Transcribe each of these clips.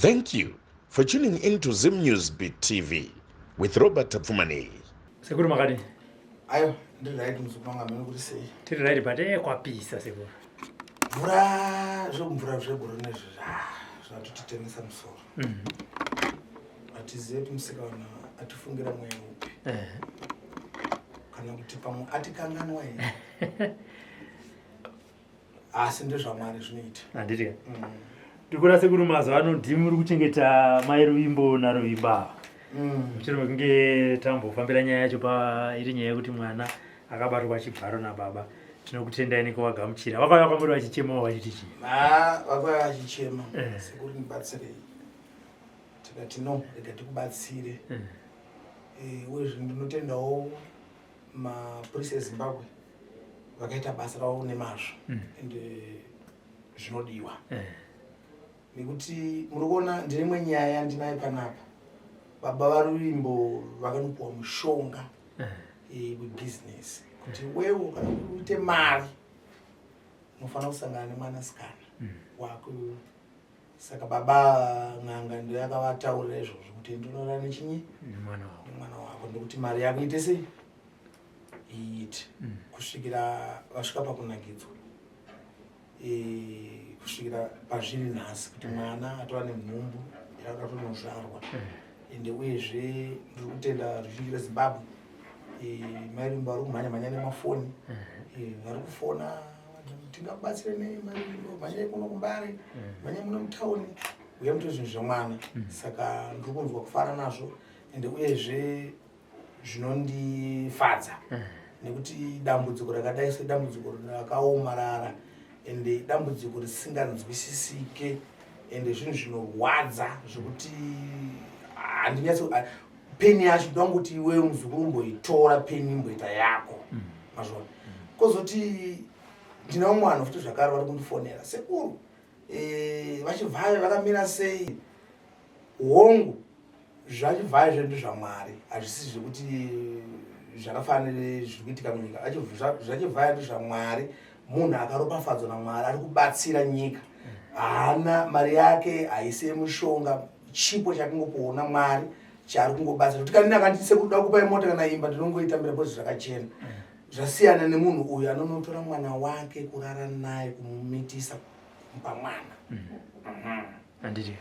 Thank you for tuning in to Zim News Beat TV with Robert Tapfumaneyi. Sekuru makadii? Ayo, ndiri right muzukuru wangu amene kuti sei? Tiri right but eh kwapisa sekuru. Mvura zvekumvura zvegore nezvi zvatutitemesa musoro. Hatizive kuti musikana atifungira mweya upi. Eh. Kana kuti pamwe atikanganwa here. Asi ndezvaMwari zvinoita. Handiti ka? Ndikuona sekuru mazuva ano ndimi muri kuchengeta mai Ruvimbo naRuvimbo ava. Mushure mekunge tambofambira nyaya yacho pa iri nyaya yekuti mwana akabatwa chibharo nababa. Tinokutendai nekuvagamuchira. Vakauya kwamuri vachichemawo vachiti chii? Ah, vakauya vachichema. Eh. Sekuru ndibatsirei. Tikati no, rega tikubatsire. Eh. Eh, uyezve ndinotendawo mapurisa eZimbabwe vakaita basa ravo nemazvo ende zvinodiwa nekuti muri kuona ndine imwe nyaya yandinayo panapa. Baba vaRuvimbo vakanopiwa mushonga webhizinesi kuti wewo kana kuti uite mari unofanira kusangana nemwanasikana wako. Saka baba n'anga ndiyo yakavataurira izvozvo kuti ndinorara nechinyi Nemwana wako. Nemwana wako, nekuti mari yako iite sei, iite kusvikira vasvika pakunakidzwa, kusvikira pazviri nhasi kuti mwana atova nenhumbu yakatonozvarwa. Ende uyezve ndiri kutenda ruzhinji rweZimbabwe, mai Ruvimbo vari kumhanya mhanya nemafoni, vari kufona, tingakubatsire nei mai Ruvimbo, mhanyai kuno kuMbare, mhanyai muno mutauni, uya muite zvinhu zvemwana. Saka ndiri kunzwa kufara nazvo ende uyezve zvinondifadza nekuti dambudziko rakadai sedambudziko rakaomarara ende dambudziko risinganzwisisike ende zvinhu zvinorwadza zvekuti handinyatso peni yacho ndangoti iwewe muzukuru umboitora peni imboita yako. Mazvona? Kozoti ndina umwe vanhu futi zvakare vari kundifonera, sekuru, vaChivhayo vakamira sei? Hongu, zvaChivhayo zvedu zvaMwari, hazvisi zvekuti zvakafanana nezviri kuitika munyika. ZvaChivhayo ndezvaMwari, munhu akaropafadzwa naMwari ari kubatsira nyika. Haana mari yake, haisi yemushonga, chipo chakungopiwa naMwari chaari kungobatsira. Kuti kana akanditi sekuru da kupai mota kana imba, ndinongoitambira because zvakachena. Zvasiyana nemunhu uyu anonotora mwana wake kurara naye, kumumitisa, kumupa mwana. Handiti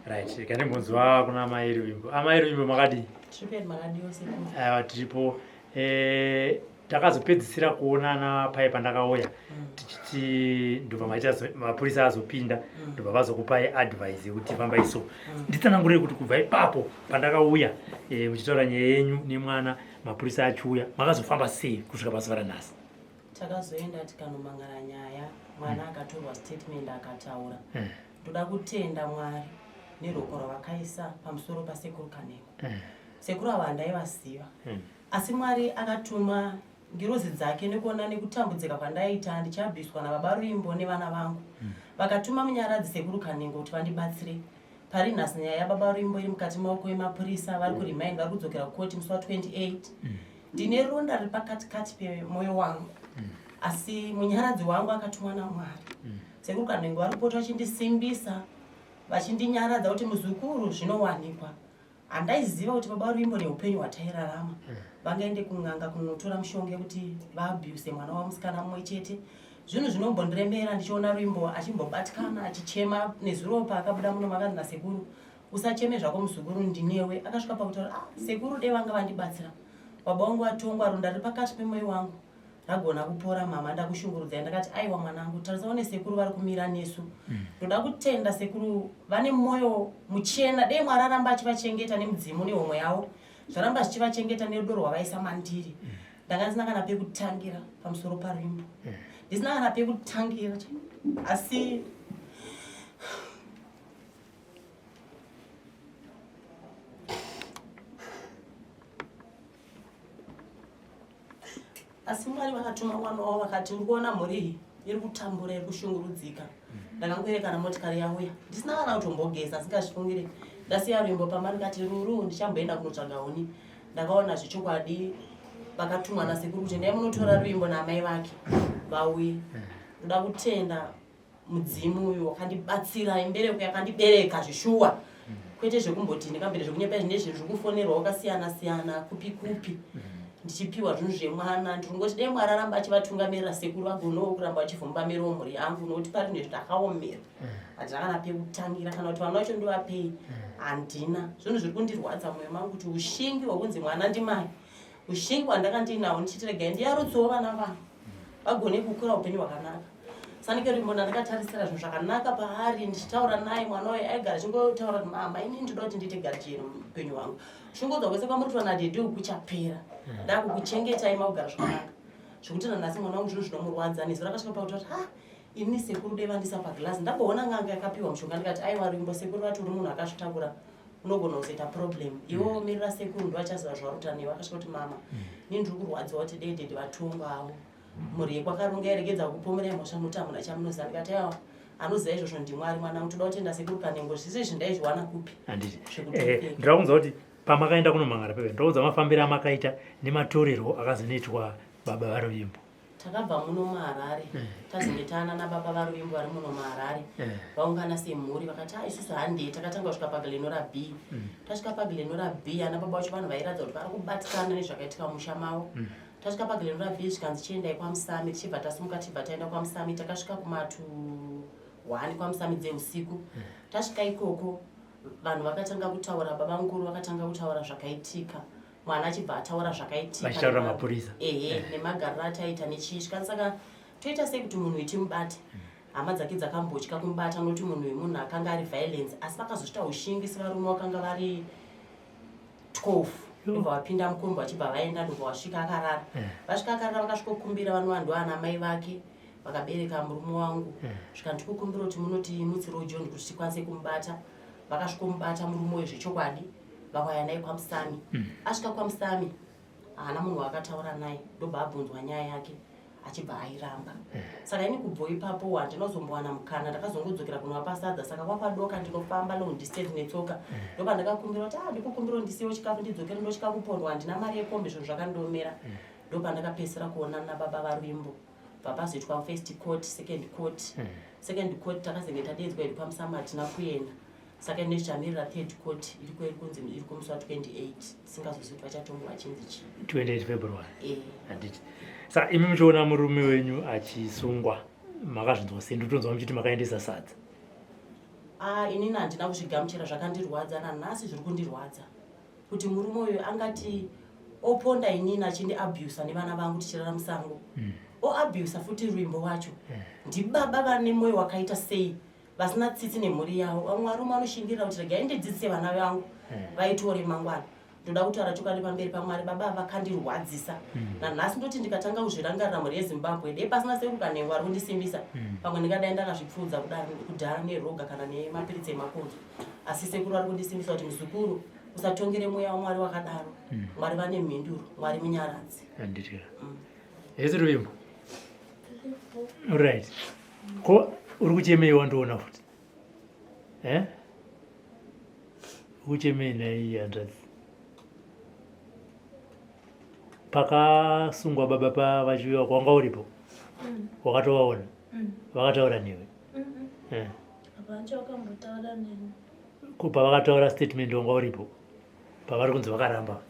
right, kandimbonzwa kuna amai Ruvimbo. Amai Ruvimbo, makadii? Tiripo, makadiwo sekuru? Aiwa, tiripo. Takazopedzisira kuonana paye pandakauya tichiti ndobva maita mapurisa azopinda, ndobva vazokupai advice yekuti fambai so. Nditsanangurire kuti kubva ipapo pandakauya, muchitaura nyaya yenyu nemwana, mapurisa achiuya, makazofamba sei kusvika pazuva ranhasi? Takazoenda tikanomangara nyaya, mwana akatorwa statement akataura. Ndoda kutenda Mwari neruoko rwavakaisa pamusoro pasekuru Kanengo. Sekuru ava handaivaziva, asi Mwari akatuma ngirozi dzake nekuona nekutambudzika kwandaita ndichabviswa nababa Ruvimbo nevana vangu. Vakatuma munyaradzi sekuru Kanengo kuti vandibatsire. Pari nhasi nyaya yababa Ruvimbo iri mukati maoko emapurisa, vari kuremand, vari kudzokera kukoti musi wa28. Ndine ronda riri pakati kati pemwoyo wangu, asi munyaradzi wangu akatumwa naMwari, sekuru Kanengo, vari kupota vachindisimbisa, vachindinyaradza kuti muzukuru, zvinowanikwa. Handaiziva kuti baba Ruvimbo neupenyu hwatairarama vangaende kun'anga kunotora mushonga yekuti vaabuse mwana wavo musikana mumwe chete. Zvinhu zvinombondiremera ndichiona Ruvimbo achimbobatikana achichema. Nezuro paakabuda muno makanzi nasekuru, usacheme zvako muzukuru, ndinewe. Akasvika pakutaura, ah, sekuru dai vanga vandibatsira, baba vangu vatongwa, ronda riri pakati pemwoyo wangu ragona kupora. Mama, ndakushungurudzai. Ndakati aiwa mwanangu, tarisa une sekuru vari kumira nesu. Ndoda kutenda sekuru, vane mwoyo muchena. Dei Mwari aramba achivachengeta nemudzimu nehomwe yavo zvaramba zvichivachengeta nerudo rwavaisa mandiri. Ndanga ndisina kana pekutangira pamusoro paRuvimbo, ndisina kana pekutangira, asi Mwari vakatuma mwana wavo, vakati uri kuona mhuri iyi iri kutambura, iri kushungurudzika. Ndakangoerekana motikari yauya ndisina kana kutombogeza, asingazvifungire. Ndasiya Ruvimbo pamba, ndikati Ruru, ndichamboenda kunotsvaga huni. Ndakaona zvechokwadi vakatumwa nasekuru kuti ndai munotora Ruvimbo naamai vake vauye. Ndoda kutenda. Mudzimu uyu wakandibatsira, imbereko yakandibereka zvishuwa, kwete zvekumboti ndingamboita zvekunyepa. Izvi ndezvinhu zviri kufonerwa wakasiyana siyana, kupi kupi, ndichipiwa zvinhu zvemwana. Ndiri kungoti dai Mwari aramba achivatungamirira, sekuru vagonewo kuramba vachivhumbamirawo mhuri yangu, nokuti pari nezvi ndakaomera, handina kana pekutangira, kana kuti vana vacho ndovapei, handina. Zvinhu zviri kundirwadza mwoyo mangu kuti ushingi hwekunzi mwana ndimai, ushingi hwandanga ndinawo ndichiti regai ndiyarutsewo vana vangu vagone kukura upenyu hwakanaka. Sanike Rwimbo ndandakatarisira zvinhu zvakanaka paari, ndichitaura naye mwana uyo aigara achingotaura kuti, "Mama, ini ndinoda kuti ndiite guardian muupenyu hwangu. Shungudzwa kwese kwamuri kuitwa nadhedhi uku kuchapera, ndakukuchengetai makugara zvakanaka." Zvekuti nanhasi mwana wangu zvinhu zvinomurwadza. Nezuva rakasvika pakuti kuti, "Ha, ini sekuru dai vandisa paglass." Ndamboona n'anga yakapiwa mushonga, ndikati, "Aiwa Rwimbo, sekuru vati uri munhu akazvitakura, unogona kuzoita problem. Iwe womirira sekuru, ndo vachaziva zvauri newe." Akasvika kuti, "Mama, ini ndiri kurwadziwa kuti dei dhedhi vatongwawo, mhuri yekwaKarunga yaregedza kupomerai mhosva, nokuti hamuna chamunoziva." Ndikati, "Aiwa, anoziva izvozvo ndiMwari, mwanangu. Toda kutenda sekuru Kanengo. Zvese izvi ndaizviwana kupi?" Handiti. Zvekuti Ndinoda kunzwa kuti pamakaenda kunomangara pepe, ndokunzwa mafambiro amakaita nematorerwo akazonoitwa baba vaRuvimbo. Takabva muno muHarare, tazenge taana nababa vaRuvimbo vari muno muHarare. Vaungana semhuri, vakati, "A, isusu handei." Takatanga kusvika paGlenora B. Tasvika paGlenora B, ana baba vacho vanhu vairatidza kuti vari kubatikana nezvakaitika mumusha mavo. Tasvika paGlenora B, zvikanzi, "Chiendai kwaMusami." Tichibva tasimuka, tichibva taenda kwaMusami. Takasvika kumatu 1 kwaMusami dzeusiku. Tasvika ikoko, vanhu vakatanga kutaura, baba mukuru vakatanga kutaura zvakaitika, mwana achibva ataura zvakaitika. Vachitaurira mapurisa. Ehe, nemagariro ataita nechii. Zvikanzi, "Saka toita sei kuti munhu uyu timubate?" Hama dzake dzakambotya kumubata nokuti munhu uyu munhu akanga ari violence, asi vakazosvita ushingi sevarume vakanga vari 12, ndobva vapinda mukombi, vachibva vaenda, ndobva vasvika akarara. Vasvika akarara, vakasvikokumbira vanova ndo ana mai vake vakabereka murume wangu. Svika, "Ndikukumbira kuti munoti mutsirewo John kuti tikwanise kumubata." Vakasvikomubata murume uyu zvechokwadi, vakauya naye kwaMusami. Asvika kwaMusami, haana munhu waakataura naye, ndobva abvunzwa nyaya yake, achibva airamba. Saka ini kubvo ipapo handinozombowana mukana, ndakazongodzokera kunovapa sadza. Saka kwakwadoka, ndinofamba long distance netsoka, ndobva ndakakumbira kuti, "Ah, ndikukumbira kuti ndisiyewo chikafu ndidzokere, ndotya kupondwa, handina mari yekombi, zvinhu zvakandiomera." Ndopandakapedzisira kuonana nababa vaRwimbo. Bva pazoitwa first court, second court. Second court takazenge tadedzwa iri paMusama, hatina kuenda. Saka ine tichamirira third court iriko, iri kunzi iri kumusi wa28, tisingazozivi kuti vachatongwa vachinzi chii. 28 February. Eh. Handiti. Saka imi muchiona murume wenyu achisungwa, makazvinzwa sei? Ndikutonzwa muchiti makaendesa sadza. Ah, inini handina kuzvigamuchira, zvakandirwadza. Nanhasi zviri kundirwadza kuti murume uyu angati oponda inini achindiabusa nevana vangu tichirara musango, oabusa futi Rwimbo wacho. Ndibaba vane mwoyo wakaita sei, vasina tsitsi nemhuri yavo? Vamwe varume vanoshingirira kuti regai ndidzidzise vana vangu vaitore mangwana. Ndoda kutaura chokwadi pamberi paMwari, baba vakandirwadzisa. Nanhasi ndoti ndikatanga kuzvirangarira, mhuri yeZimbabwe, dei pasina sekuru Kanengo ari kundisimbisa, pamwe ndingadai ndakazvipfuudza kudhara neroga kana nemapiritsi emakonzo. Asi sekuru vari kundisimbisa kuti, "Muzukuru, usatongere mweya waMwari wakadaro. Mwari vane mhinduro, Mwari munyaradzi." Handiti. Hesi Ruvimbo. Right, ko uri kuchemei? Wandiona futi, eh? Uri kuchemei nhai hanzvadzi? Pakasungwa baba pa vachiuya, kwanga uripo? Wakatovaona? Vakataura newe? Eh. Hapana chawakambotaura neni. Ko pavakataura statement wanga uripo, pavari kunzi vakaramba?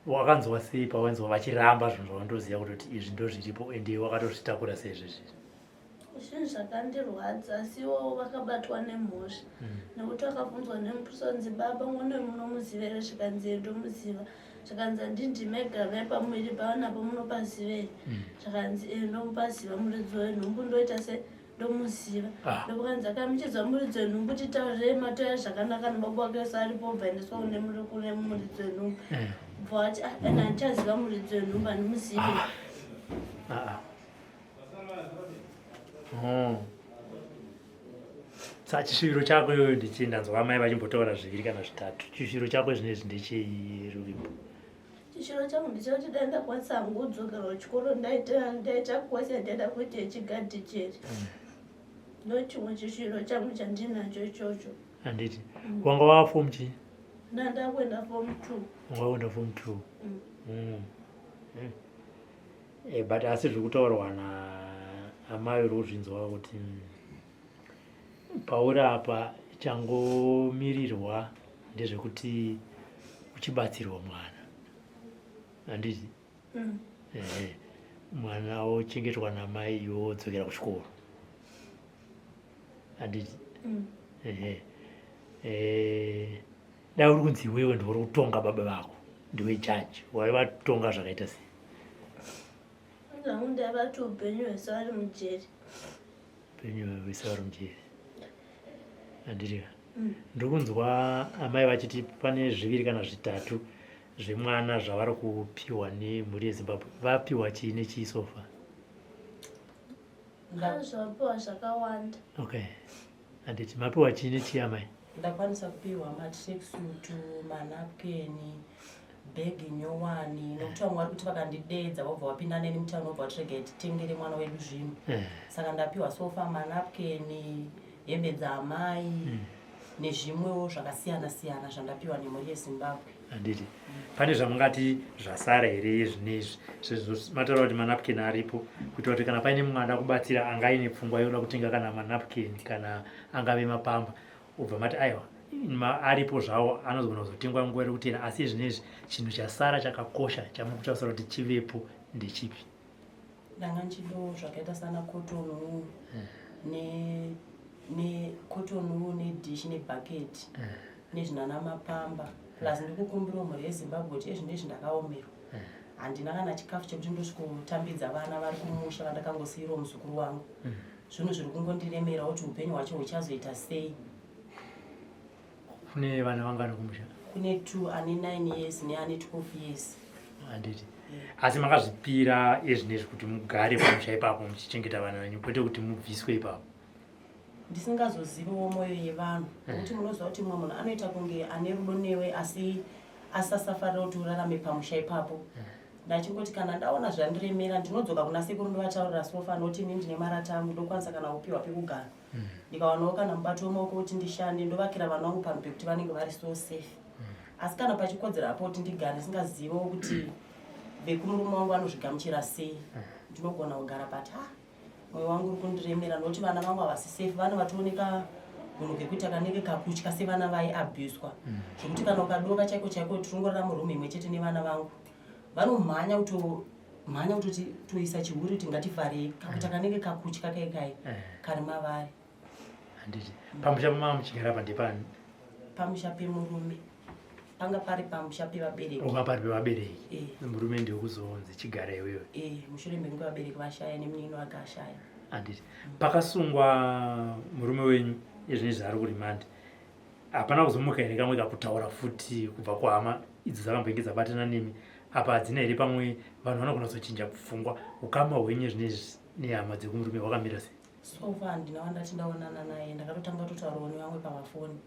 Wakanzwa sei pawanzwa vachiramba zvinhu zvawandoziva kutoti izvi ndo zviripo, ende wakatozvitakura seizvezvi? Zvinhu zvakandirwadza, asi ivowo vakabatwa nemhosva, nekuti vakabvunzwa nemupurisa kunzi, "Baba, mwana uyu munomuziva here?" Zvikanzi, "Ee, ndomuziva." Zvikanzi, "Handindimega vai pamuviri pavanapo, munopaziva here?" Zvikanzi, "Ee, ndomupaziva, muridzi wenhumbu ndoita se ndomuziva." Ndopakanzi, "Akamuchidzwa muridzi wenhumbu, titaurirei matoya zvakanaka nababa wake saripo, obva endeswa kune muridzi wenhumbu." Bva vati, "Ah, ene handichaziva muridzi wenhumbu, handimuzivi." Ah, ah. Oh. Sa chisviro chako iyoyo ndechii? Ndanzwa amai vachimbotaura zviviri kana zvitatu. Chisviro chako zvinezvi ndechei, Ruvimbo? Chishiro changu ndechekuti dai ndakwanisa hangu kudzokera kuchikoro, ndaita kosi yandaida kuita yechigadhijeri. Ndo chimwe chishiro changu chandinacho ichocho. Handiti wanga wava form chii? Ndandakuenda form 2. Wanga wakuenda form 2? But asi zviri kutaurwa Amai uri kuzvinzwa kuti pauri apa changomirirwa ndezvekuti uchibatsirwa mwana handiti mm. Ehe mwana ochengetwa namai iwe wodzokera kuchikoro handiti mm. Ehe eh, dai uri kunzi iwewe ndiwe uri kutonga baba vako ndiwe jaji waivatonga zvakaita sei? Zvangu ndaivati upenyu hwese vari mujeri. Upenyu hwese vari mujeri handitika mm. Ndiri kunzwa amai vachiti pane zviviri kana zvitatu zvemwana zvavari kupiwa nemhuri yeZimbabwe. Vapiwa chii nechii sofa? Zvapiwa zvakawanda. Okay, handiti mapiwa chii nechii amai? Ndakwanisa kupiwa matracksuit, manapkeni, bhegi nyowani nekuti vamwe vari kuti vakandideedza vobva vapinda neni mutauni vobva vati regai titengere mwana wedu zvinhu eh. Saka ndapiwa sofa, manapkeni, hembe dzaamai nezvimwewo zvakasiyana siyana zvandapiwa nemhuri yeZimbabwe. Handiti pane zvamungati zvasara here zvinezvi sezvo mataura kuti manapkin aripo kuitira kuti kana paine mumwe ada kubatsira anga aine pfungwa yoda kutenga kana manapkin kana angave mapamba ubva mati aiwa aripo zvawo anozogona kuzotengwa nguva iri kutera asi zvinezvi chinhu chasara chakakosha chamuri kutarisira kuti chivepo ndechipi? Ndanga ndichido zvakaita sana cotton wool ne ne cotton wool nedish nebucket nezvinana mapamba plus ndikukumbirawo mhuri yeZimbabwe kuti ezvinezvi ndakaomerwa handina kana chikafu chekuti ndosvikotambidza vana vari kumusha vandakangosiirawo muzukuru wangu. Zvinhu zviri kungondiremera kuti upenyu hwacho huchazoita sei. Kune vana vangani kumusha? Kune two, ane 9 years neane 12 years. Handiti asi makazvipira ezvinezvi kuti mugare pamusha ipapo muchichengeta vana venyu kwete kuti mubviswe ipapo? Ndisingazoziviwo mwoyo yevanhu nekuti munoziva kuti mumwe munhu anoita kunge ane rudo newe asi asasafarira kuti urarame pamusha ipapo. Ndachingoti kana ndaona zvandiremera ndinodzoka kuna sekuru ndovataurira sofa noti ini ndine marata angu ndokwanisa kana kupiwa pekugara ndikawanawo kana mubato wemaoko kuti ndishande ndovakira vana vangu panhu pekuti vanenge vari so safe. Asi kana pachikodzera apo kuti ndigare ndisingazivewo kuti vekumurume wangu vanozvigamuchira sei ndinogona kugara but ha mwoyo wangu uri kundiremera nokuti vana vangu havasi safe. Vana vatooneka munhu kekuita kanenge kakutya sevana vaiabuswa zvekuti kana ukadoka chaiko chaiko tirongorara murumu imwe chete nevana vangu vanomhanya kutomhanya kutoti toisa chihuri kuti ngativharei kakuita kanenge kakutya kaikai kari mavari. Handiti pamusha pamama muchigara apa ndepani? Pamusha pemurume panga pari pamusha pevabereki. Oka pari pevabereki. Murume ndekuzonzi chigara iwewe. Mushure mekunge vabereki vashaya nemunino wake ashaya. Handiti pakasungwa murume wenyu ezvinezvi ari kurimandi hapana kuzomuka here kamwe kakutaura futi kubva kuhama idzo dzakambenge dzabatana nemi apa hadzina here pamwe vanhu vanogona kuzochinja pfungwa ukama hwenyu zvinezvi nehama dzekumurume hwakamira sei? So far handina wandati ndaonana naye ndakatotanga kutotaurawo nevamwe pamafoni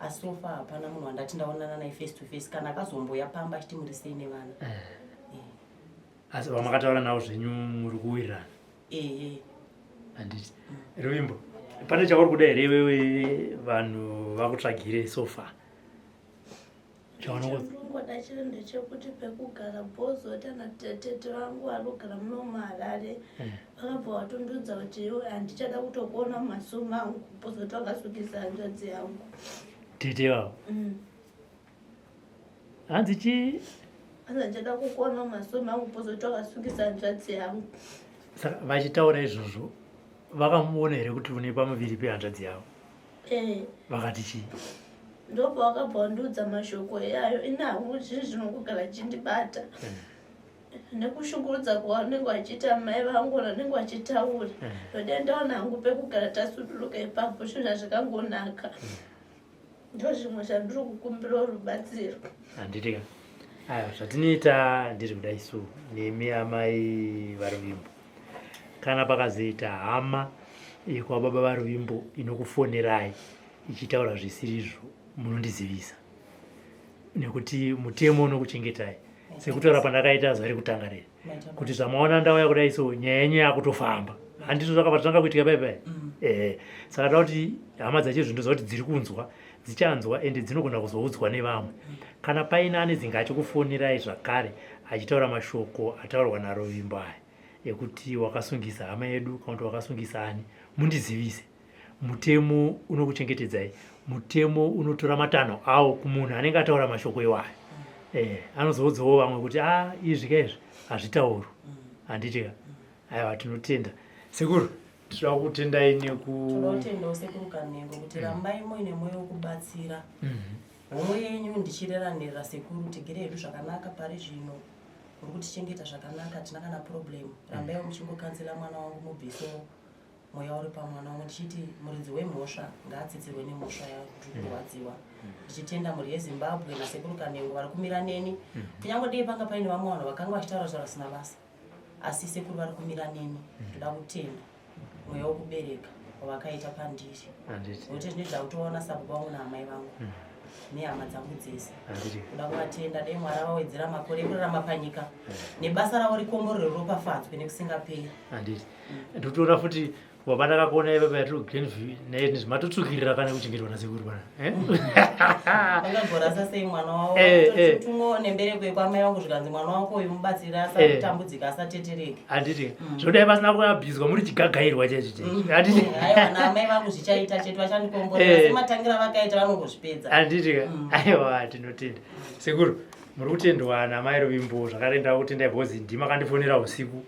asi so far hapana munhu wandati ndaonana naye face to face kana akazomboya pamba achiti muri sei nevana. Asi vamakataura navo zvenyu muri kuwirirana? Ehe. Handiti Ruvimbo pane chauri kuda here iwewe vanhu vakutsvagire so far? Chandinongoda chiri ndechekuti pekugara bhozoti ana tete vangu vari kugara muno muHarare vakabva vatondiudza kuti iwe handichada kutokuona mumaso mangu bhozoti vakasukisa hanzvadzi yangu. Tete vavo? Hanzi chii? Hanzi handichada kukuona mumaso mangu bhozoti vakasukisa hanzvadzi yangu. Saka vachitaura izvozvo vakamuona here kuti une pamuviri pehanzvadzi yavo? Vakati chii? Ndobva wakabva wandiudza mashoko iyayo ini hangu zvinhu zvinongogara chindibata nekushungurudza kwavanenge vachiita mai vangu vanenge vachitaura ndodai ndaona hangu pekugara tasuduruka ipapo zvinhu hazvikangonaka ndo zvimwe zvandiri kukumbirawo rubatsiro. Handitika aiwa zvatinoita ndiri kuda isu nemi amai vaRuvimbo kana pakazoita hama yekwababa vaRuvimbo inokufonerai ichitaura zvisirizvo munondizivisa nekuti mutemo unokuchengetai sekutaura pandakaita zuva rekutanga reri kuti zvamaona ndauya kudai so nyaya yenyu yakutofamba handizvo zvakabva zvanga kuitika pai pai. Ehe saka da kuti hama dzacho zvinhu kuti dziri kunzwa dzichanzwa ende dzinogona kuzoudzwa nevamwe kana paine ane dzinga achikufonirai zvakare achitaura mashoko ataurwa naRuvimbo aya. ekuti wakasungisa hama yedu kana kuti wakasungisa ani, mundizivise. Mutemo unokuchengetedzai, mutemo unotora matanho awo kumunhu anenge ataura mashoko iwayo. Anozoudzawo vamwe kuti a izvi ka izvi hazvitaurwi, handiti ka? Aiwa, tinotenda sekuru, tinoda kutendai neku Tinotendawo sekuru Kanengo kuti rambai muine mwoyo wekubatsira. Homwe yenyu ndichirera nherera sekuru, tigere hedu zvakanaka pari zvino. Muri kutichengeta zvakanaka, hatina kana problem. Rambaiwo muchingokanzela mwana wangu, mubvisewo mweya uri pamwana wangu, ndichiti muridzi wemhosva ngaatsitsirwe nemhosva yandiri kurwadziwa. Ndichitenda mhuri yeZimbabwe nasekuru Kanengo vari kumira neni, kunyange dei panga paine vamwe vanhu vakanga vachitaura zvaura zvisina basa, asi sekuru vari kumira neni. Ndoda kutenda mweya wekubereka wavakaita pandiri, nekuti zvinoita kutoona sababa vangu naamai vangu nehama dzangu dzese. Kuda kuvatenda, dai Mwari avawedzera makore ekurarama panyika, nebasa ravo rikomborero, ropafadzwe nekusingaperi. Handiti ndikutoona futi kubva pandakakuona ipapo yatiri kuGlenview naye, matotsvukirira kana kuchengetwa nasekuru pana, eh? Vangagorasa sei mwana wavo? Tumwewo nembereko yekwamai vangu, zvikanzi mwana wako uyu mubatsiri, asatambudzika, asatetereke. Handiti zvodai pasina kuabhizwa muri chigagairwa chaicho chaicho, handiti? Aiwa, naamai vangu zvichaita chete, vachandikomborera sematangira vakaita, vanongozvipedza. Handiti ka? Aiwa, tinotenda sekuru, muri kutendwa namai Ruvimbo zvakare. Ndava kutendai because ndimakandifonera usiku,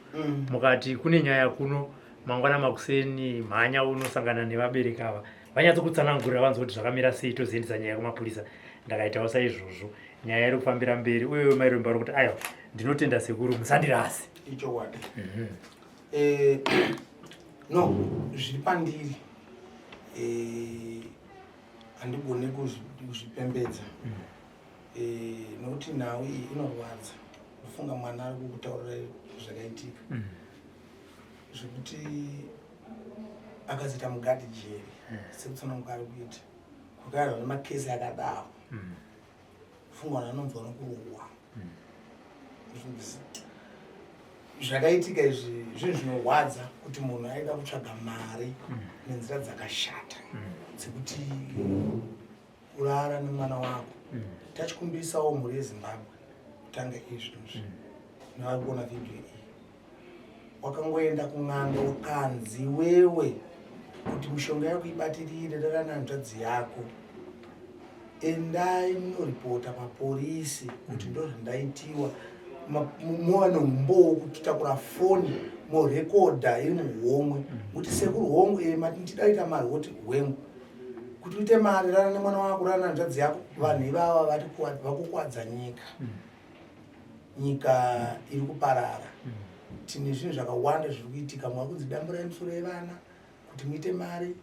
mukati kune nyaya kuno, mangwana makuseni mhanya unosangana nevabereki ava, vanyatsokutsanangurira, vanzwa kuti zvakamira sei, tozoendesa nyaya kumapurisa. Ndakaitawo saizvozvo, nyaya iri kufambira mberi, uye mai Ruvimbo vari kuti aiwa, ndinotenda sekuru, musandirasi. Ichokwadi. No, zviri pandiri handigoni kuzvipembedza, nokuti nhau iyi inorwadza. Kufunga mwana ari kukutaurira zvakaitika, zvekuti akazoita mugadhi jeri, sekutsananguka ari kuita kukairwa nemakesi akadaro, kufunga vanhu anonzwa nokurohwa. Zvakaitika izvi zvinhu zvinorwadza, kuti munhu aida kutsvaga mari nenzira dzakashata, dzekuti kurara nemwana wako. Tachikumbirisawo mhuri yeZimbabwe kutanga izvozvi nevari kuona vhidhiyo iyi, wakangoenda kun'anga ukanzi wewe kuti mishonga yako ibatirire, rara nehanzvadzi yako, endai munoripota paporisi kuti ndo zvandaitiwa. Mova neumbowo kutakura foni, morekodha iri muhomwe, kuti sekuru, hongu, mati ndichida kuita mari, woti hwengu kuti uite mari, rara nemwana wako, rara nehanzvadzi yako. Vanhu ivava vakukwadza nyika. Nyika iri kuparara, tine zvinhu zvakawanda zviri kuitika. Mwari kunzi damburai misoro yevana kuti muite mari,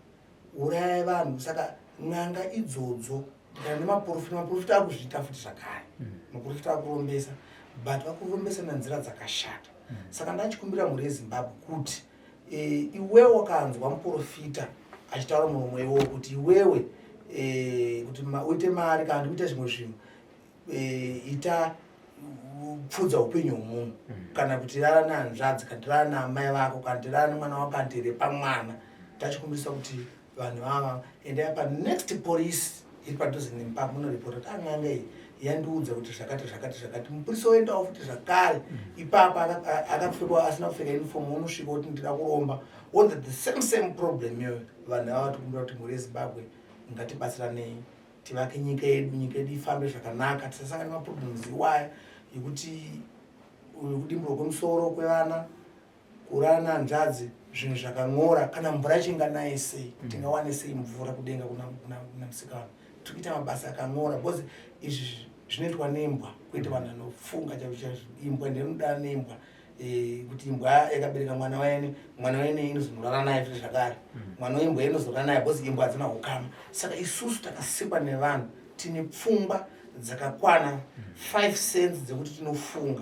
urayai vanhu. Saka n'anga idzodzo kana nemaprofita, maprofita akuzviita futi zvakare. Maprofita akurombesa, but vakurombesa nenzira dzakashata. Saka ndachikumbira mhuri yeZimbabwe kuti iwewe wakanzwa muprofita achitaura muromo iwowo kuti iwewe kuti uite mari kana ndikuita zvimwe zvinhu, ita pfudza upenyu hwemunhu, kana kuti rara nehanzvadzi, kana kuti rara naamai vako, kana kuti rara nemwana wako, kana kuti repa mwana, tachikumbirisa kuti vanhu vava endai panext police iri padhuze nemba, munoripota kuti an'anga iyi yandiudza kuti zvakati zvakati zvakati. Mupurisa oendawo futi zvakare ipapo, akapfekwa asina kupfeka uniform, unosvika kuti ndida kuromba, on the same same problem iyoyo. Vanhu ava vatikumbira kuti mhuri yeZimbabwe ngatibatsiranei, tivake nyika yedu, nyika yedu ifambe zvakanaka, tisasangana nemaproblems iwaya yekuti kudimburwa kwemusoro kwevana, kurara nehanzvadzi, zvinhu zvakan'ora. Kana mvura yacho inganaye sei? Tingawane sei mvura kudenga kuna musikana? Tiri kuita mabasa akan'ora, because izvi zvinoitwa nembwa, kwete vanhu vanofunga chaizvo chaizvo. Imbwa ndinoda nembwa, kuti imbwa yakabereka mwana waene, mwana waene inozonorara naye futi zvakare. Mwana wembwa inozorara naye, because imbwa hadzina ukama. Saka isusu takasikwa nevanhu tine pfungwa dzakakwana, five sense dzekuti tinofunga.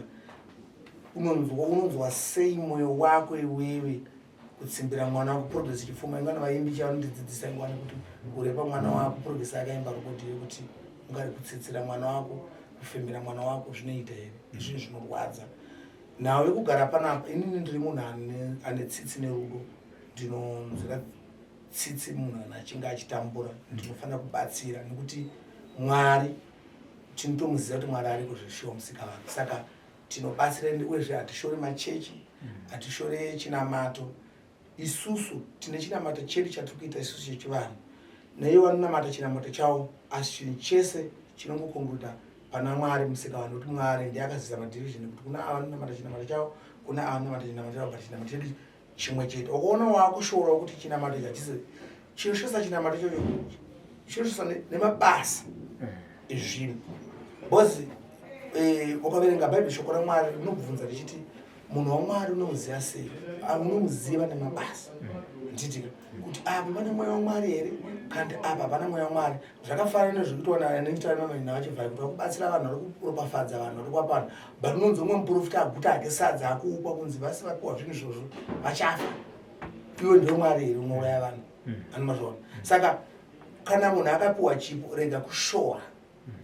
Unonzwa sei mwoyo wako iwewe kutsimbira mwana wako? Progress Chipfuma, ingana vaimbi chavanondidzidzisa ingwani kuti kurepa mwana wako. Progress akaimba rokoti yekuti ungari kutsitsira mwana wako, kufembera mwana wako, zvinoita here? Izvinhu zvinorwadza. Nhau yekugara panapa, inini ndiri munhu ane tsitsi nerudo. Ndinonzwira tsitsi munhu kana achinge achitambura, ndinofanira kubatsira, nekuti Mwari tinotomuziva kuti Mwari ariko zveshuwa, musika vanhu. Saka tinobatsira, uyezve hatishori machechi. Hatishore chinamato. Isusu tine chinamato chedu chatiri kuita isusu chechivanhu, naivo vanonamata chinamato chavo, asi chinhu chese chinongokonguruta pana Mwari Musikavanhu, kuti Mwari ndiye akazisa madivision kuti kuna ava vanonamata chinamato chavo, kuna ava vanonamata chinamato chavo, but chinamato chedu chimwe chete. Ukaona waakushorawo kuti chinamato ichi hachisi chinoshosa, chinamato ichocho chinoshosa nemabasa ezvinhu, because ukaverenga Bhaibheri, shoko raMwari rinobvunza richiti, "Munhu waMwari unomuziva sei?" Ah, unomuziva nemabasa, nditika kuti apa pane mweya waMwari here kandi apa hapana mweya waMwari. Zvakafanana nezvekuitwa navachivhai kuti vakubatsira vanhu, vari kuropafadza vanhu, vari kuapa vanhu, but unonzi umwe muprofita aguta hake sadza akuupa kunzi vasi vapiwa zvinhu izvozvo vachafa. Iwe ndiwe Mwari here unouraya vanhu? Anomazvaona. Saka kana munhu akapiwa chipo, rega kushora,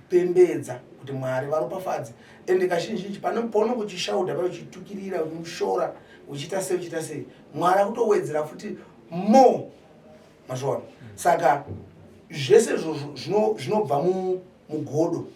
pembedza kuti Mwari varopafadze. Ende kazhinji paunenge uchishaudha payo, uchitukirira, uchimushora, uchiita sei, uchiita sei, Mwari akutowedzera futi more. Mazvaona? Saka zvese izvozvo zvinobva mugodo.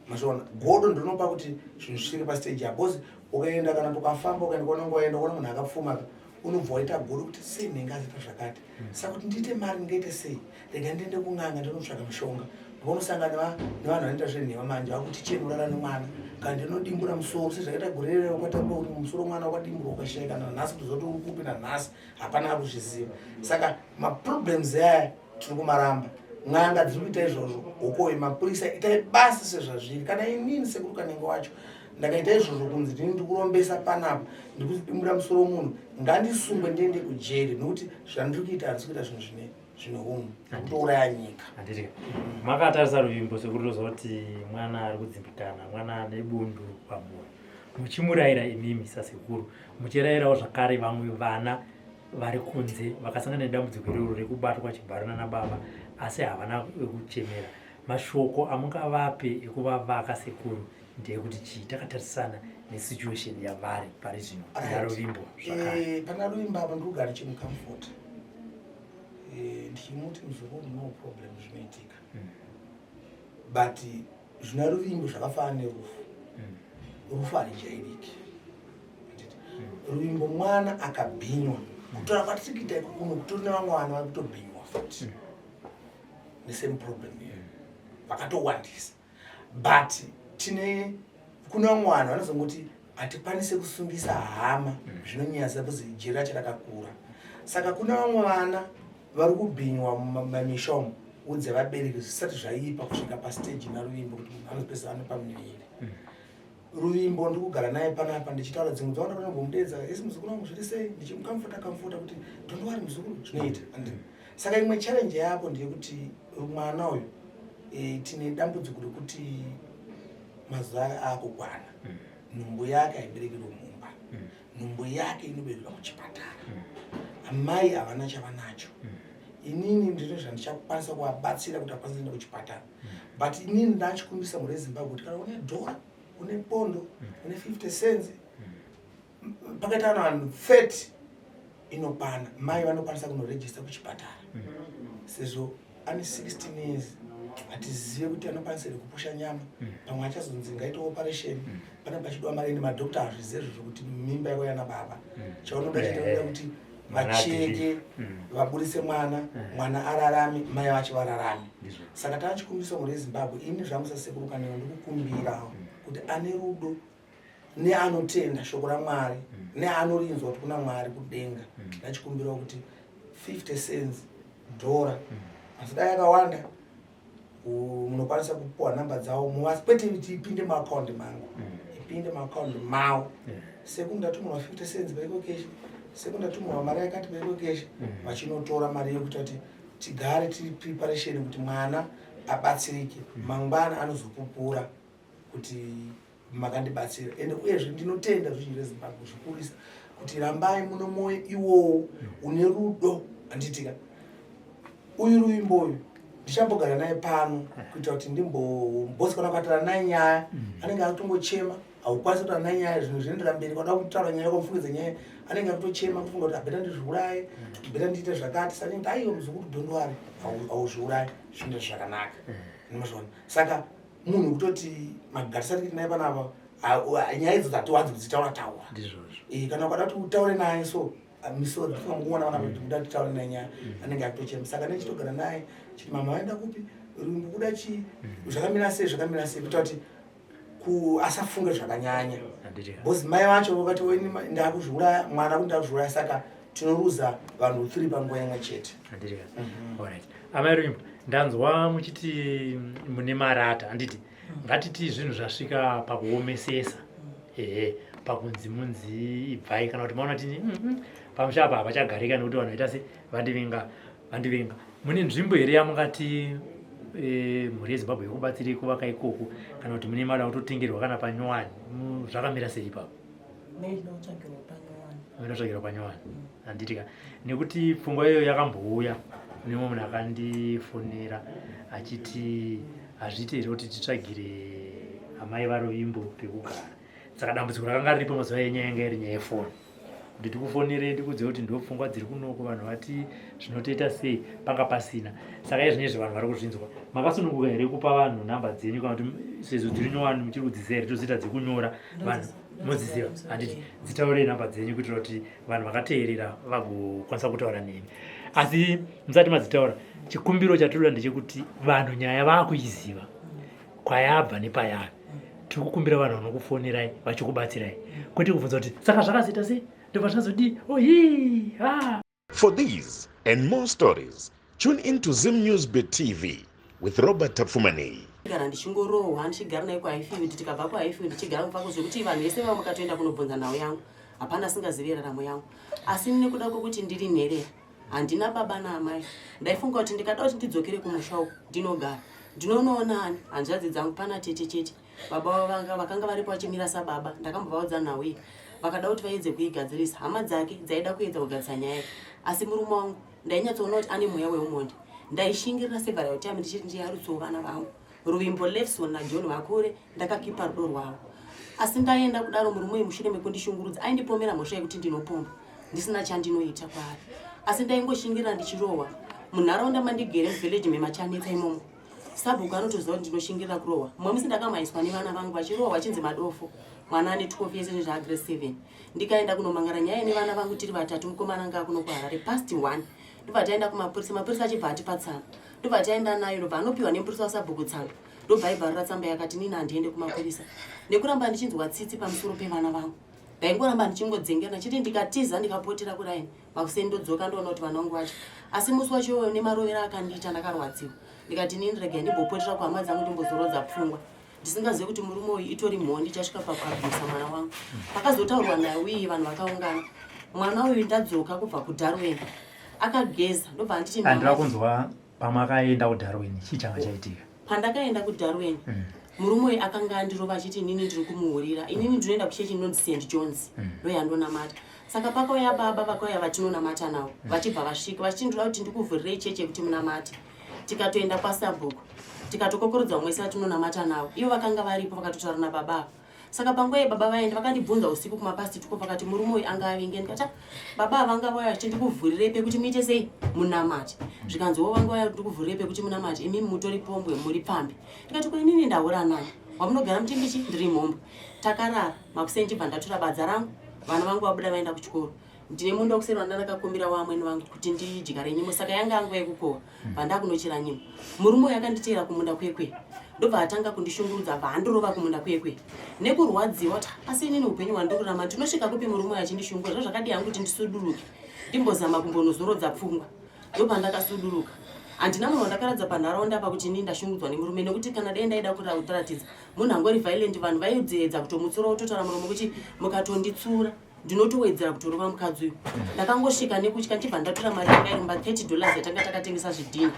Mazvaona? Godo ndinopa kuti zvinhu zvisvike pastage ya, because ukaenda, kana tukafamba, ukaenda kwaunenge waenda, ukaona munhu akapfuma, unobva waita godo kuti sei ndinge aziita zvakati. Saka kuti ndiite mari ndingaite sei? Rega ndiende kun'anga ndinotsvaka mushonga. Ndikonosangana nevanhu vanoita zvenhema manje, vakuti chenorara nemwana kana ndinodimbura musoro, sezvakaita gore rero kwatamba kuti musoro mwana wakadimburwa ukashayika. Nanhasi kutozoti uri kupi, nanhasi hapana ari kuzviziva. Saka maproblems aya tiri kumaramba. N'anga dziri kuita izvozvo hokoyi, mapurisa itai basa sezvazviri. Kana inini sekuru Kanenge wacho ndakaita izvozvo, kunzi ndini ndikurombesa panapa, ndikudimbura musoro munhu, ngandisungwe, ndiende kujeri, nekuti zvandiri kuita handisi kuita zvinhu zvine unhu, kutouraya nyika. Handiti makatarisa Ruvimbo sekuru, toziva kuti mwana ari kudzimbikana, mwana ane bundu pamwoyo. Muchimurayira imimi sasekuru, muchirayirawo zvakare vamwe vana vari kunze vakasangana nedambudziko iroro rekubatwa chibharo nana baba asi havana wekuchemera, mashoko amungavape ekuvavaka sekuru ndeyekuti chii, takatarisana nesituation yavari pari zvino naRuvimbo zvakare? Pana Ruvimbo apa ndikugara ndichimucomfort, ndichimuti, "Muzukuru, no problem, zvinoitika." But zvina Ruvimbo zvakafanana nerufu. Rufu harijairiki. Ruvimbo mwana akabhinywa. Kutaura kwatiri kuita iko kuno, kutori nevamwe vana vari kutobhinywa futi nesame problem iyo, vakatowandisa. But tine kune vamwe vanhu vanozongoti hatikwanisi kusungisa hama, zvinonyanyisa because jeri racho rakakura. Saka kune vamwe vana vari kubhinywa mumamisha umu, udze vabereki zvisati zvaipa kusvika pastage naRuvimbo, kuti munhu anozopedzisa ane pamuviri. Ruvimbo ndiri kugara naye panapa ndichitaura dzimwe dzaona panombomudedza isi, "Muzukuru wangu, zviri sei?" Ndichimucomforta comforta kuti, "Don't worry muzukuru, zvinoita." And saka imwe challenge yako ndeyekuti mwana uyu, tine dambudziko rekuti mazuva ake aakukwana, nhumbu yake haiberekerwe mumba, nhumbu yake inoberekerwa kuchipatara. Amai havana chavanacho. Inini ndine zvandichakwanisa kuvabatsira kuti akwanise kuenda kuchipatara, but inini ndachikumbisa mhuri yeZimbabwe kuti kana une dhora, une pondo, une 50 cents, pakaita vanhu 30 inokwana, mai vanokwanisa kunoregister kuchipatara. Sezvo ane 16 years, hatizive kuti anokwanisa here kupusha nyama. Pamwe achazonzi ngaite operation, pane pachidiwa mari, ende madhokta hazvizive izvozvo kuti mimba yako yana baba. Chaunoda chete kuti Mwana vacheke, vaburise mwana, mwana ararame, mai vacho vararame. Saka tachikumbisa mhuri yeZimbabwe, ini zvangu sasekuru Kaneo ndikukumbirawo kuti ane rudo neanotenda shoko raMwari neanorinzwa kuti kuna Mwari kudenga, ndachikumbirawo kuti 50 cents, dhora, asi dai yakawanda, munokwanisa kupuwa namba dzavo muvasi, kwete kuti ipinde muakaundi mangu, ipinde muakaundi mavo. Sekuru, ndatumirwa 50 cents paEcoCash, sekuru, ndatumirwa mari yakati paEcoCash. Vachinotora mari yekuita kuti tigare tiri preparation kuti mwana abatsirike. Mangwana anozopupura kuti makandibatsira. Ende uyezve ndinotenda ruzhinji rweZimbabwe zvikurisa kuti rambai muno mwoyo iwowo une rudo. Handitika uyu Ruvimbo uyu ndichambogara naye pano kuitira kuti ndimbombosi kana ukataura naye nyaya, anenge akutongochema. Haukwanisi kutaura naye nyaya, zvinhu zvinoendera mberi. Kwada kutaura nyaya, kwamufungidza nyaya, anenge akutochema, kufunga kuti better ndizviuraye, better ndiite zvakati. Saka ndinoti, "Aiwa muzukuru, don't worry, hauzviurayi, zvinhu zvakanaka." Unomazviona? Saka munhu kutoti magarisati kuti naye panapa. Nyaya idzo dzatiwanzi kudzitaura taura. Eh, kana ukada kuti utaure naye so misodzi tikangoona vana kuti kuda titaure naye nyaya mm. anenge akutochema saka nechitogara naye chiti mama vaenda kupi rumbu kuda chii mm. zvakamira sei zvakamira sei kuita kuti asafunge zvakanyanya because mai vacho vakati ndakuzviuraya mwana kuti ndakuzviuraya saka tinoruza vanhu three panguva imwe chete mhm. Amai Ruvimbo, ndanzwa muchiti mune marata handiti mm. ngatiti zvinhu zvasvika pakuomesesa ehe pakunzi munzi ibvai kana kuti maona tini mm, mm, pamusha apa hapachagarika nekuti vanhu vaita se vandivenga vandivenga mune nzvimbo here yamungati e, mhuri yezimbabwe yekubatsirei kuvaka ikoko kana kuti mune mada kutotengerwa kana panyowani zvakamira sei ipapo Inotsvagirwa panyowani handiti ka nekuti pfungwa iyoyo yakambouya kune mumwe munhu akandifonera achiti hazviiti here kuti titsvagire amai vaRuvimbo pekugara saka dambudziko rakanga riripo mazuva enyaya yanga iri nyaya yefoni kuti tikufonere ndikudze kuti ndo pfungwa dziri kunoko vanhu vati zvinotoita sei panga pasina saka izvinezvi vanhu vari kuzvinzwa makasununguka here kupa vanhu nhamba dzenyu kana kuti sezvo dziri nyowani muchiri kudziziva here toziita dzekunyora vanhu modziziva handiti dzitaurei nhamba dzenyu kuitira kuti vanhu vakateerera vagokwanisa kutaura nemi asi musati madzitaura chikumbiro chatinoda ndechekuti vanhu nyaya vakuiziva kwayabva nepayave tiri kukumbira vanhu vanokufonerai vachikubatsirai kwete kubvunza kuti saka zvakazoita sei ndobva zvazodii ohi ha For these and more stories, tune in to Zim News Bit TV with Robert Tapfumaneyi. Kana ndichingorohwa ndichigara naye kuHighfield tikabva kuHighfield tichigara kumba zvekuti vanhu vese vava mukatoenda kunobvunza nhau yangu hapana asingazivi raramo yangu asi nekuda kwekuti ndiri nherera handina baba naamai ndaifunga kuti ndikada kuti ndidzokere kumusha uku ndinogara ndinonoona ani hanzvadzi dzangu pana tete chete baba vanga vakanga varipo vachimira sababa ndakambovaudza nhau iyi vakada kuti vaedze kuigadzirisa hama dzake dzaida kuedza kugadzirisa nyaya iyi asi murume wangu ndainyatsoona kuti ane mweya weumhondi ndaishingirira several time ndichiti ndiyarutsewo vana vangu Ruvimbo Lefson naJohn vakure ndakakipa rudo rwavo asi ndaenda kudaro murume uyu mushure mekundishungurudza aindipomera mhosva yekuti ndinopomba ndisina chandinoita kwaari asi ndaingoshingirira ndichirohwa munharaunda mandigere muvillage memachanetsa imomo sabhuku anotoziva kuti ndinoshingirira kurohwa mumwe musi ndakamhaiswa nevana vangu vachirohwa vachinzi madofo mwana ane 12 years nezvaagrade 7 ndikaenda kunomangara nyaya nevana vangu tiri vatatu mukomana anga akuno kuharare past 1 ndobva taenda kumapurisa mapurisa achibva atipa tsamba ndobva taenda nayo ndobva anopiwa nemupurisa wasabhuku tsamba ndobva aibvarura tsamba yakati nini handiende kumapurisa nekuramba ndichinzwa tsitsi pamusoro pevana vangu ndaingoramba ndichingodzengera chiti ndikatiza ndikapotera kuraini makuseni ndodzoka ndoona kuti vana vangu vacho asi musi wacho iwoyo nemarovero akandiita ndakarwadziwa ndikati nini regai ndimbopotera kuhama dzangu ndimbozorodza pfungwa ndisingazive kuti murume uyu itori mhondi ichasvika pakuabhusa mwana wangu pakazotaurwa naye uye vanhu vakaungana mwana uyu ndadzoka kubva kudarwin akageza ndobva anditi andira kunzwa pamakaenda kudarwin chii changa chaitika pandakaenda kudarwin mm. murume uyu akanga andirova achiti inini ndiri kumuhurira inini ndinoenda kuchechi inonzi st johns mm. ndoyandonamata saka pakauya baba vakauya vatinonamata navo mm. vachibva vasvika vachiti ndinoda kuti ndikuvhurirei chechi yekuti munamate tikatoenda kwasabhuku tikatokokorodza vamwe vese vatinonamata navo ivo vakanga varipo vakatotaura nababa ava saka panguva iyi baba vaenda vakandibvunza usiku kumapasti tuko vakati murume uyu anga avinge ndikati ah, baba ava vanga vauya vachiti ndikuvhurirei pekuti muite sei munamate zvikanzi wo vanga vauya ndikuvhurirei pekuti munamate imimi mutori pombwe muri pfambi ndikati ko inini ndahura nani wamunogara muchimbichi ndiri mhombwe takarara makuseni ndibva ndatora badza rangu vana vangu vabuda vaenda kuchikoro ndine munda wekuseri wandandakakumbira wamwene vangu kuti ndidyare nyimo saka yanga yanguva yekukohwa vandakunochera nyimo murume uyu akanditeera kumunda kwekwe ndobva atanga kundishungurudza bva andorova kumunda kwekwe nekurwadziwa kuti asi inini upenyu hwandikurarama ndinosvika kupi murume uyu achindishungura zva zvakadii hangu kuti ndisuduruke ndimbozama kumbonozorodza pfungwa ndopandakasuduruka handina munhu wandakaradza panharaunda apa kuti inini ndashungudzwa nemurume nekuti kana dai ndaida kutaratidza munhu angori violent vanhu vaiedza kutomutsura wototaura muromo kuti mukatonditsura ndinotowedzera kutorova mukadzi uyu ndakangosvika nekutya ndichibva ndatora mari yanga iri mumba 30 dollars yatanga takatengesa zvidhina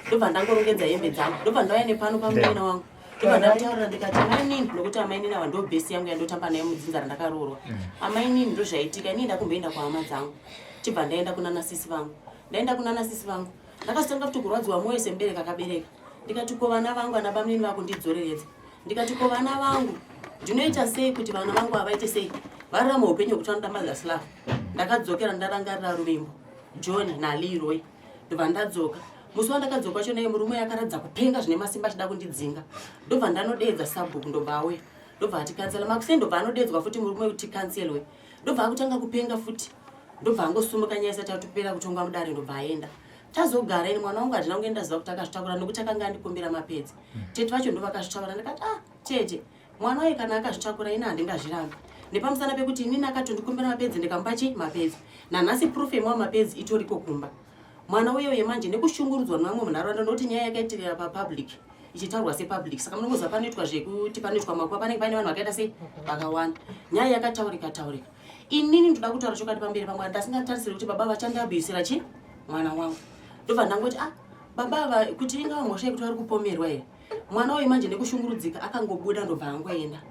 ndobva ndangorongedza hembe dzangu ndobva ndauya nepano pamuina wangu ndobva ndamutaurira ndikati amainini nokuti amainini ava ndo bhesi yangu yandotamba nayo mudzinza randakaroorwa mm. amainini ndozvaitika inini ndakumboenda kuhama dzangu chibva ndaenda kunana sisi vangu ndaenda kunana sisi vangu ndakazotanga futi kurwadziwa mwoyo semubereki akabereka ndikati ko vana vangu ana bamunini vakundidzoreredza ndikati ko vana vangu ndinoita sei kuti vana vangu havaite sei vararama upenyu hwekuti vanoda mother's love ndakadzokera ndarangarira ruvimbo john naleroy ndobva ndadzoka musi wandakadzoka wacho naye murume yakaratidza kupenga zvine masimba achida kundidzinga ndobva ndanodeedza sabhuku ndobva auya Ndobva atikansela makuseni, ndobva anodedzwa futi murume kuti tikanselwe, ndobva akutanga kupenga futi, ndobva angosumuka nyaya isati yatopera kutongwa mudare, ndobva aenda. Tazogara ini mwana wangu handina kunge ndaziva kuti akazvitakura nokuti akanga andikumbira mapedzi. Tete vacho ndovakazvitakura. Ndikati, ah tete, mwana waye kana akazvitakura ini handingazvirambi nepamusana pekuti inini akatondikumbira mapedzi ndikamupa chi mapedzi. Nanhasi proof yemwa mapedzi itoriko kumba. Mwana uye uye manje nekushungurudzwa nevamwe munharaunda, nokuti nyaya yakaitirira papublic ichitaurwa sepublic, saka munongoziva panoitwa zvekuti panoitwa makuva, panenge paine vanhu vakaita sei vakawanda. Nyaya yakataurika taurika. Inini ndoda kutaura chokwadi pamberi pamwana, ndasingatarisiri kuti baba vachandiabhusira chi mwana wangu. Ndobva ndangoti, ah baba ava kuti ingava mhosva yekuti vari kupomerwa here? Mwana uyu manje nekushungurudzika akangobuda, ndobva angoenda,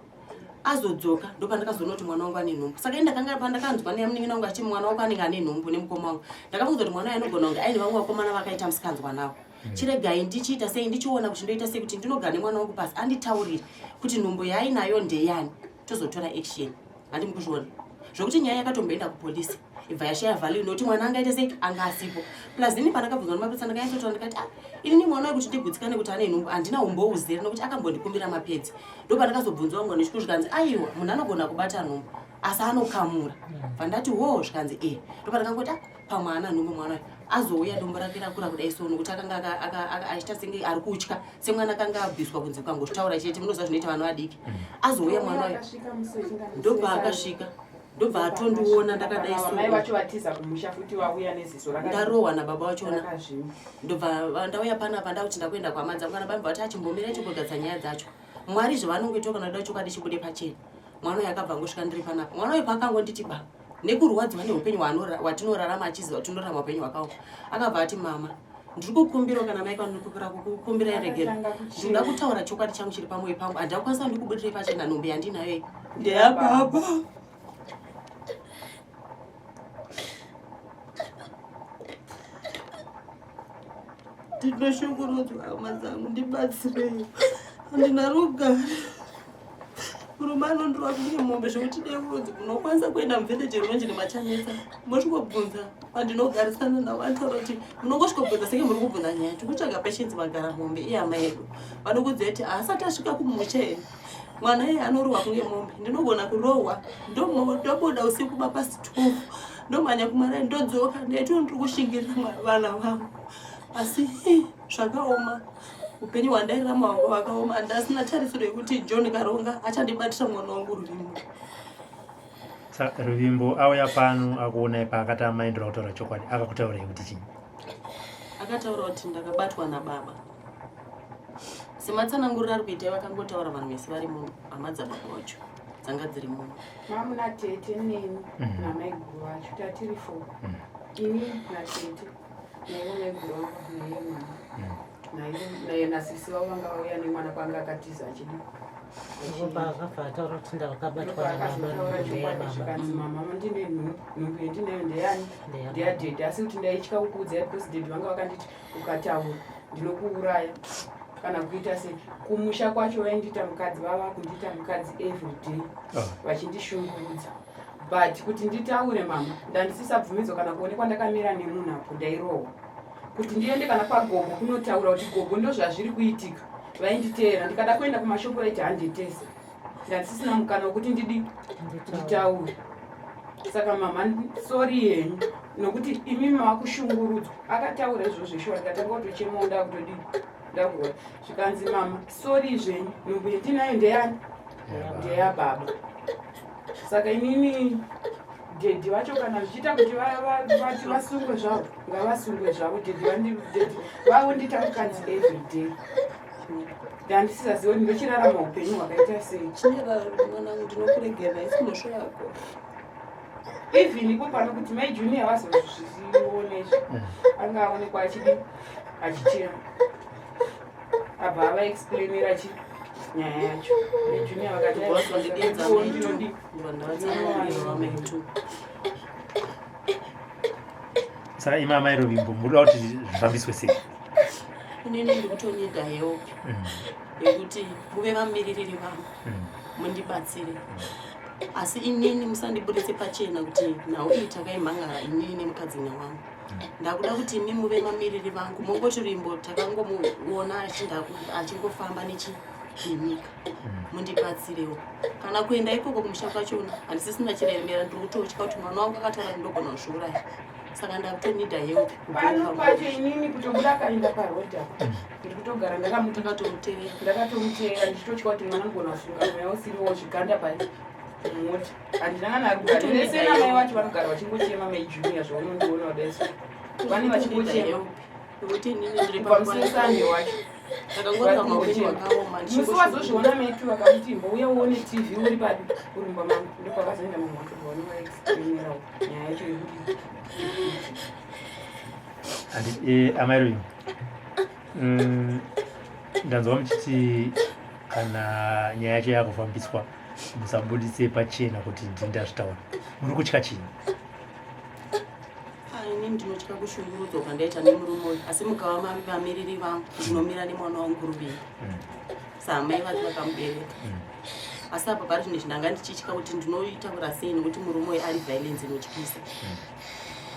azodzoka ndopandakazoona kuti mwana wangu ane nhumbu. Saka ini ndakanga pandakanzwa nemunin'ina wangu achiti mwana wako anenge ane nhumbu nemukoma wangu, ndakafunga kuti mwana uyu anogona kunge aine vamwe vakomana vakaita musikanzwa navo. Chiregai ndichiita sei, ndichiona kuti ndoita sei kuti ndinogara nemwana wangu pasi anditaurire kuti nhumbu yaainayo ndeyani, tozotora action. Handi mukuzviona zvokuti nyaya yakatomboenda kupolisi ibva yashaya value nokuti mwana angaite sei anga asipo. Plus ini pandakabvunzwa nemapurisa ndakanyatsotaura ndikati, ah inini mwana wekuti ndigutsikane kuti ane nhumbu handina umbo uzere nokuti akambondikumbira mapedzi. Ndo pandakazobvunzwa vamwe nechikuru zvikanzi, aiwa munhu anogona kubata nhumbu asi anokamura. Bva ndati wo, zvikanzi e. Ndo pandakangoti, ah pamwe ana nhumbu mwana uyu. Azouya dumbu rake rakura kudai so nokuti akanga achiita senge ari kutya semwana akanga abviswa kunzi ukangozvitaura chete, munoziva zvinoita vana vadiki. Azouya mwana uyu, ndobva akasvika, ndobva atondiona ndakadai so. Mai vacho vatiza kumusha futi, vauya neziso ndarohwa nababa vachona. Rakazvimba. Ndobva ndauya panapa, ndakuti ndakuenda kuhama dzangu. Kana baba vati achimbomira chimbogadza nyaya dzacho, Mwari zvavanongoita kana kuda chokwadi chibude pachena. Mwana uyu akabva angosvika ndiri panapa. Mwana uyu paakangonditi ba nekurwadziwa neupenyu hwatinorarama, achiziva kuti tinorarama upenyu hwakaoma, akabva ati, mama ndiri kukumbirawo kana mai kwandirikumbira kukumbira regero, ndinoda kutaura chokwadi changu chiri pamwoyo pangu, handakwanisa ndikubudirei pachena, nhumbu yandinayo iyi ndeyababa. Ndinoshungurudzwa hama dzangu, ndibatsirei, handina rugare. Murume anondirwa kunge mombe zvekuti dei kunonzi munokwanisa kuenda muvhileji rinonzi nemachanetsa mosvikobvunza vandinogarisana navo, anotaura kuti munongosvikobvunza senge muri kubvunza nyaya tikutsvaga Patience magara mombe ihama yedu, vanokudziva kuti haasati asvika kumusha here. Mwana iye anorohwa kunge mombe, ndinogona kurohwa, ndobuda usiku mapasi 12, ndomhanya kumarai, ndodzoka, ndaitoo ndiri kushingirira vana vangu, asi zvakaoma. Upenyu hwandairarama hwanga hwakaoma, ndasina tarisiro yekuti John Karonga achandibatira mwana wangu Ruvimbo. Saka Ruvimbo auya pano akuonai paakati amai ndoda kutaura chokwadi, akakutaurai kuti chii? Akataura kuti ndakabatwa nababa sematsananguriro ari kuitai. Vakangotaura vanhu vese vari muno, hama dzababa vacho dzanga dziri muno. Mamuna tete neni namaiguru vacho, tatiri four, ini natete naivo maiguru vangu naiye mwana naye nasisi vavo vanga vauya nemwana kwanga akatiza achidi. Akabva ataura kuti ndakabatwa nababa, ndeyababa. Zvikanzi, mama ndine nhumbu yandinayo ndeyani? Ndeyababa. Ndeyadhedhi, asi kuti ndaitya kukuudzai because dhedhi vanga vakanditi ukataura ndinokuuraya kana kuita sei. Kumusha kwacho vaindiita mukadzi, vava kundiita mukadzi everyday vachindishungurudza, but kuti nditaure mama ndandisisabvumidzwa kana kuonekwa ndakamira nemunhu apo, ndairohwa. Kuti ndiende kana kwagogo kunotaura kuti gogo ndo zvazviri kuitika, vainditeera. Ndikada kuenda kumashopu vaiti handetese. Ndandisisina mukana wekuti ndidi nditaure. Saka mama sorry yenyu nokuti imi makushungurudzwa. Akataura izvozvo shuwa, ndikatanga kutochemawo, ndakutodii, ndakurwa. Zvikanzi, mama sorry zvenyu, nhumbu yandinayo ndeyani? Ndeyababa. Saka inini dhedhi vacho kana zvichiita kuti vati vasungwe zvavo, ngavasungwe zvavo. Dhedhi dhedhi vavondiita mukadzi everyday, ndandisisaziva kuti ndochirarama upenyu hwakaita sei. Chinyararo mwanangu, ndinokuregerera, isi mhosva yako. Even ipo pano kuti mai Junior vazozvione izvi, anga aonekwa achidi achichema, abva avaexplainira chi nyaya yacho mai Junior vakati Ndobva "Aiwa, ndinodi." Ndobva ndavatsanangurira vamaitu. Saka imi amai Ruvimbo muri kuti zvifambiswe sei? Inini ndikutonida help yekuti muve vamiririri vangu, mundibatsire, asi inini musandibudise pachena kuti nhau iyi takaimhangara inini nemukadzina wangu. Ndakuda kuti imi muve mamiriri vangu, mongoti Ruvimbo takangomuona achingofamba nechi nenyika mundibatsirewo kana kuenda ikoko kumusha kwachona handisisina chiremera ndiri kutotya kuti mwana wangu akataura ndogona kuzviuraya saka ndakutonida help pano pacho inini kutobuda akaenda paroad apa ndiri kutogara ndakatomutevera ndakatomuteera ndichitotya kuti mwana anogona kusunga mweya usiriwo zviganda pai mota handina kana ari kugara vese namai vacho vanogara vachingochema mai junior zvaunondiona kudai vane vachingochema nekuti inini ndiri kubva musi wesande wacho ndakangorarama upenyu hwakaoma musi wazozviona metu vakamuti imbouya uone tv uri padi uri mumba mangu ndopakazoenda mumwe wacho vaonovaexplainerawo nyaya yacho yekuti eh, amai ruyu mm, ndanzwa muchiti kana nyaya yacho yakufambiswa musabudise pachena kuti ndini ndazvitaura muri kutya chii Ah, ini ndinotya kushungurudzwa kwandaita nemurume uyu asi mukava vamiriri vangu ndinomira nemwana wangu ruviri mm. saamai vake vakamubereka mm. asi apa pari zvinhu izvi ndanga ndichitya kuti ndinoitaura sei nekuti murume uyu ari violence inotyisa mm.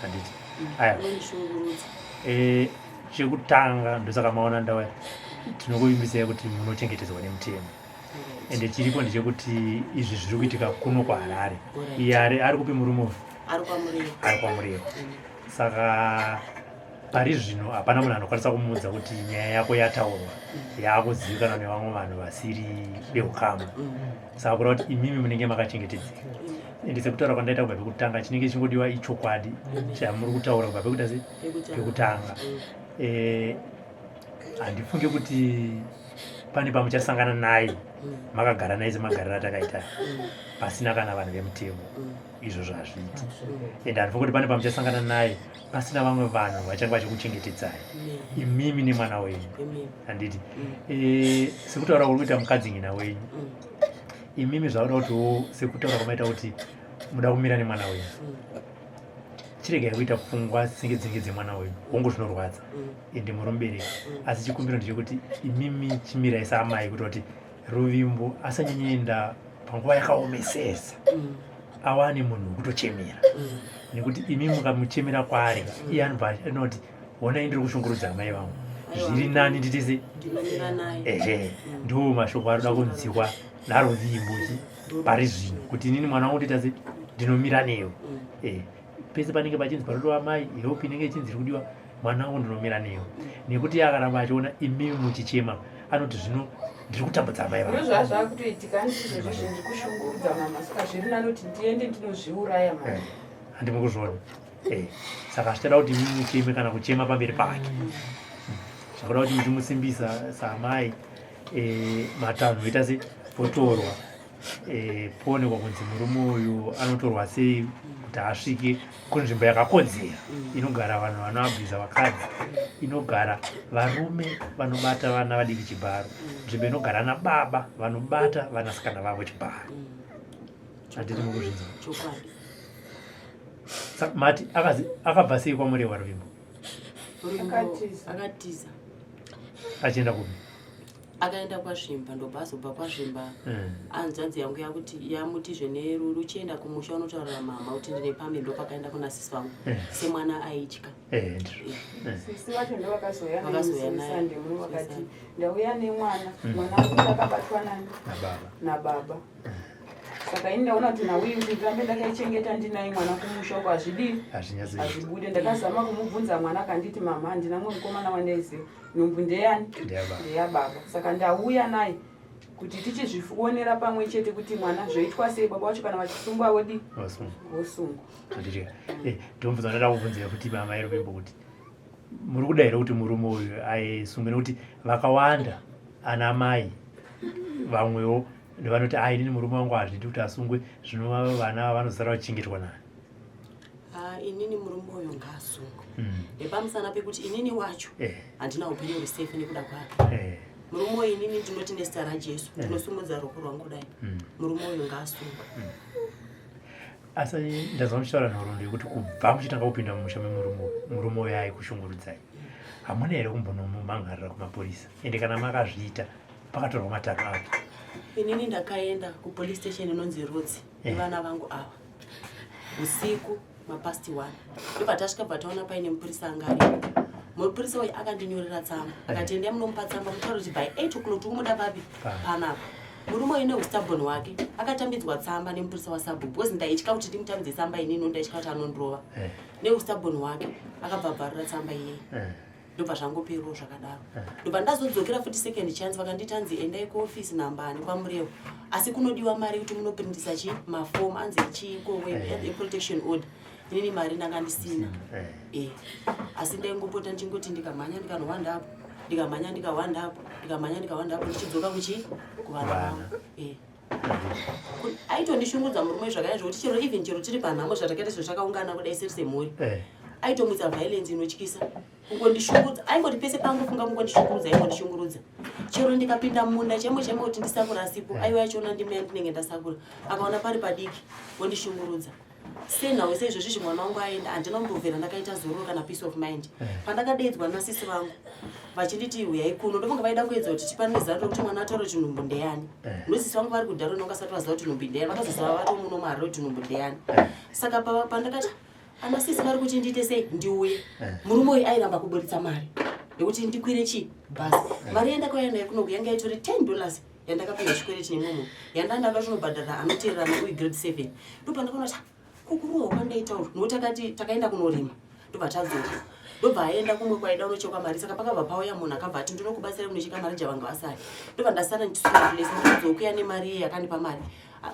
handiti unondishungurudza eh, chekutanga ndosaka maona ndauya tinokuvimbisai kuti munochengetedzwa nemutemo ende chiripo ndechekuti izvi zviri kuitika kuno kuharare iye ari kupi murume uyu ari kwamureva mm. saka pari zvino hapana munhu anokwanisa kumuudza kuti nyaya yako yataurwa mm. yaakuzivikanwa nevamwe vanhu vasiri veukama mm. saka kureva kuti imimi munenge makachengetedzeka ende sekutaura kwandaita kubva pekutanga chinenge chingodiwa ichokwadi chamuri kutaura kubva pekuita se pekutanga eh, handifunge kuti pane pamuchasangana naye makagara naye semagariro atakaita pasina kana vanhu vemutemo izvozvo hazviiti and handifunge kuti pane pamuchasangana naye pasina vamwe vanhu vachange vachikuchengetedzai imimi nemwana wenyu handiti eh, sekutaura kuri kuita mukadzi ngina wenyu imimi zvakuda kutiwo sekutaura kwamaita kuti muda kumira nemwana wenyu chiregai kuita pfungwa dzinge dzinge dzemwana wenyu hongu zvinorwadza ende muri mubereki asi chikumbiro ndechekuti imimi chimirai saamai kuita kuti Ruvimbo asanyanyoenda panguva yakaomesesa mm. awane munhu wekutochemera mm. nekuti imi mukamuchemera kwaari mm. iye anobva anoti honai ndiri kushungurudza amai vangu zviri nani nditese ehe ndo mashoko arikuda kunzikwa naruvimbo chi pari zvino kuti inini mwana wangu ndita se ndinomira neyo eh, pese panenge pachinzi panodiwa mai help inenge ichinzi iri kudiwa mwana wangu ndinomira neyo nekuti iye akaramba achiona imimi muchichema anoti zvino ndiri kutambudza amai vangu ndozvazvakutoitika andizvozvo zvindiri kushungurudza mama saka zviri nani kuti ndiende ndinozviuraya mama eh, handi mukuzviona eh, saka zvichada kuti imimi mucheme kana kuchema pamberi pake mm. zvakuda kuti muchimusimbisa saamai eh, matanho oita se otorwa e, poonekwa kunzi murume uyu anotorwa sei kuti asvike kunzvimbo yakakodzera mm. inogara vanhu vanoabhiza vakadzi inogara varume vanobata vana vadiki chibharo mm. nzvimbo inogara nababa vanobata vanasikana vavo chibharo mm. handiti mukuzvinzwa mati akabva sei kwamurewa ruvimbo akatiza achienda kupi akaenda kwazvimba ndobva azobva kwazvimba hmm. hanzvadzi yangu yakuti yamuti zveneruru chienda kumusha unotaurira mama kuti ndine pamwe ndopakaenda kuna sisi vangu hmm. semwana aitya eh, eh. sisi vacho ndovakazouya naye muno vakati ndauya nemwana hmm. mwana wangu akabatwa nani nababa saka ini ndaona kuti nhau iyi kuti ndirambe ndakaichengeta ndinaye mwana kumusha uko hazvidii hazvibude ndakazama kumubvunza mwana akanditi mama handina mumwe mukomana wandaiziva nhumbu ndeyani ndeyababa saka ndauya naye kuti tichizvionera pamwe chete kuti mwana zvoitwa sei baba vacho kana vachisungwa vodi vosungwa eh, ndomubvunza ndada kubvunzira kuti mama yeruvimbo kuti muri kuda here kuti murume uyu aisungwe nekuti vakawanda ana mai vamwewo vanoti a inini murume wangu hazvidi kuti asungwe zvinova vana vanozara vachichengetwa nani Ah, inini murume uyu ngaasungwe mm. nepamusana pekuti inini wacho eh. handina upenyu uri safe nekuda kwake eh. murume uyu inini ndinoti nezita rajesu eh. ndinosumudza ruoko rwangu kudai mm. murume uyu ngaasungwe mm. asi ndazwa muchitaura nhoroondo yekuti kubva muchitanga kupinda mumusha memurume murume uyu aikushungurudzai hamuna here kumbonomumhangarira kumapurisa ende kana makazviita pakatorwa matanho api inini ndakaenda kupolice station inonzi rudzi nevana vangu ava usiku mapast one ndobva tasvika bva taona paine mupurisa anga aripo Mupurisa uyu akandinyorera tsamba akati endai munomupa tsamba mutaure kuti by 8 o'clock tikumuda papi? Panapa. Murume uyu neustabon hwake akatambidzwa tsamba nemupurisa wasabhuku because ndaitya kuti ndimutambidze tsamba inini, ndaitya kuti anondirova. Neustabon hwake akabva abvarura tsamba iyeyi. Ndobva zvangoperawo zvakadaro. Ndobva ndazodzokera futi second chance, vakanditi anzi endai kuofisi nambani kwaMurewo, asi kunodiwa mari yekuti munoprintisa chi mafomu anzi chiiko eprotection order. Inini mari ndanga ndisina. Asi ndaingopota ndichingoti ndikamhanya ndikanohwanda apo, ndikamhanya ndikahwanda apo, ndikamhanya ndikahwanda apo, ndichidzoka kuchi kuvana vangu. Aitondishungudza murume zvakanyanya zvekuti chero even chero tiri panhamo zvatakaita zvo takaungana kudai seri semhuri, aitomutsa violence inotyisa kungondishungurudza. Aingoti pese pangofunga kungondishungurudza, aingondishungurudza. Chero ndikapinda mumunda chaimo chaimo kuti ndisakura asipo, aiwa achiona ndima yandinenge ndasakura, akaona pari padiki wondishungurudza. Senhau seizvozvizvi mwana wangu aenda, handina kumbobvira ndakaita zororo kana peace of mind. Pandakadeedzwa nasisi vangu vachinditi huyai kuno, ndofunga vaida kuedza kuti tipane zano rekuti mwana ataure kuti nhumbu ndeyani. Nosisi vangu vari kudharo nongasati vaziva kuti nhumbu ndeyani, vakazoziva vatomuno muharare kuti nhumbu ndeyani. Saka pandakati ana sisi vari kuti ndiite sei ndiuye, murume uyu airamba kuburitsa mari yekuti ndikwire chi bhasi. Mari yandakauya nayo kunoku yanga itori $10 yandakapiwa chikwereti nemumu yandandada tinobhadhara anoteererana uyu grade 7. Ndopandakaona kuti kukurohwa kwandaita uku, nokuti takati takaenda kunorima ndobva tadzoka, ndobva aenda kumwe kwaida unochekwa mari. Saka pakabva pauya munhu akabva ati ndinokubatsira kunocheka mari javanga vasari, ndobva ndasara ndichisuna place ndodzokuya nemari iye yakandipa mari.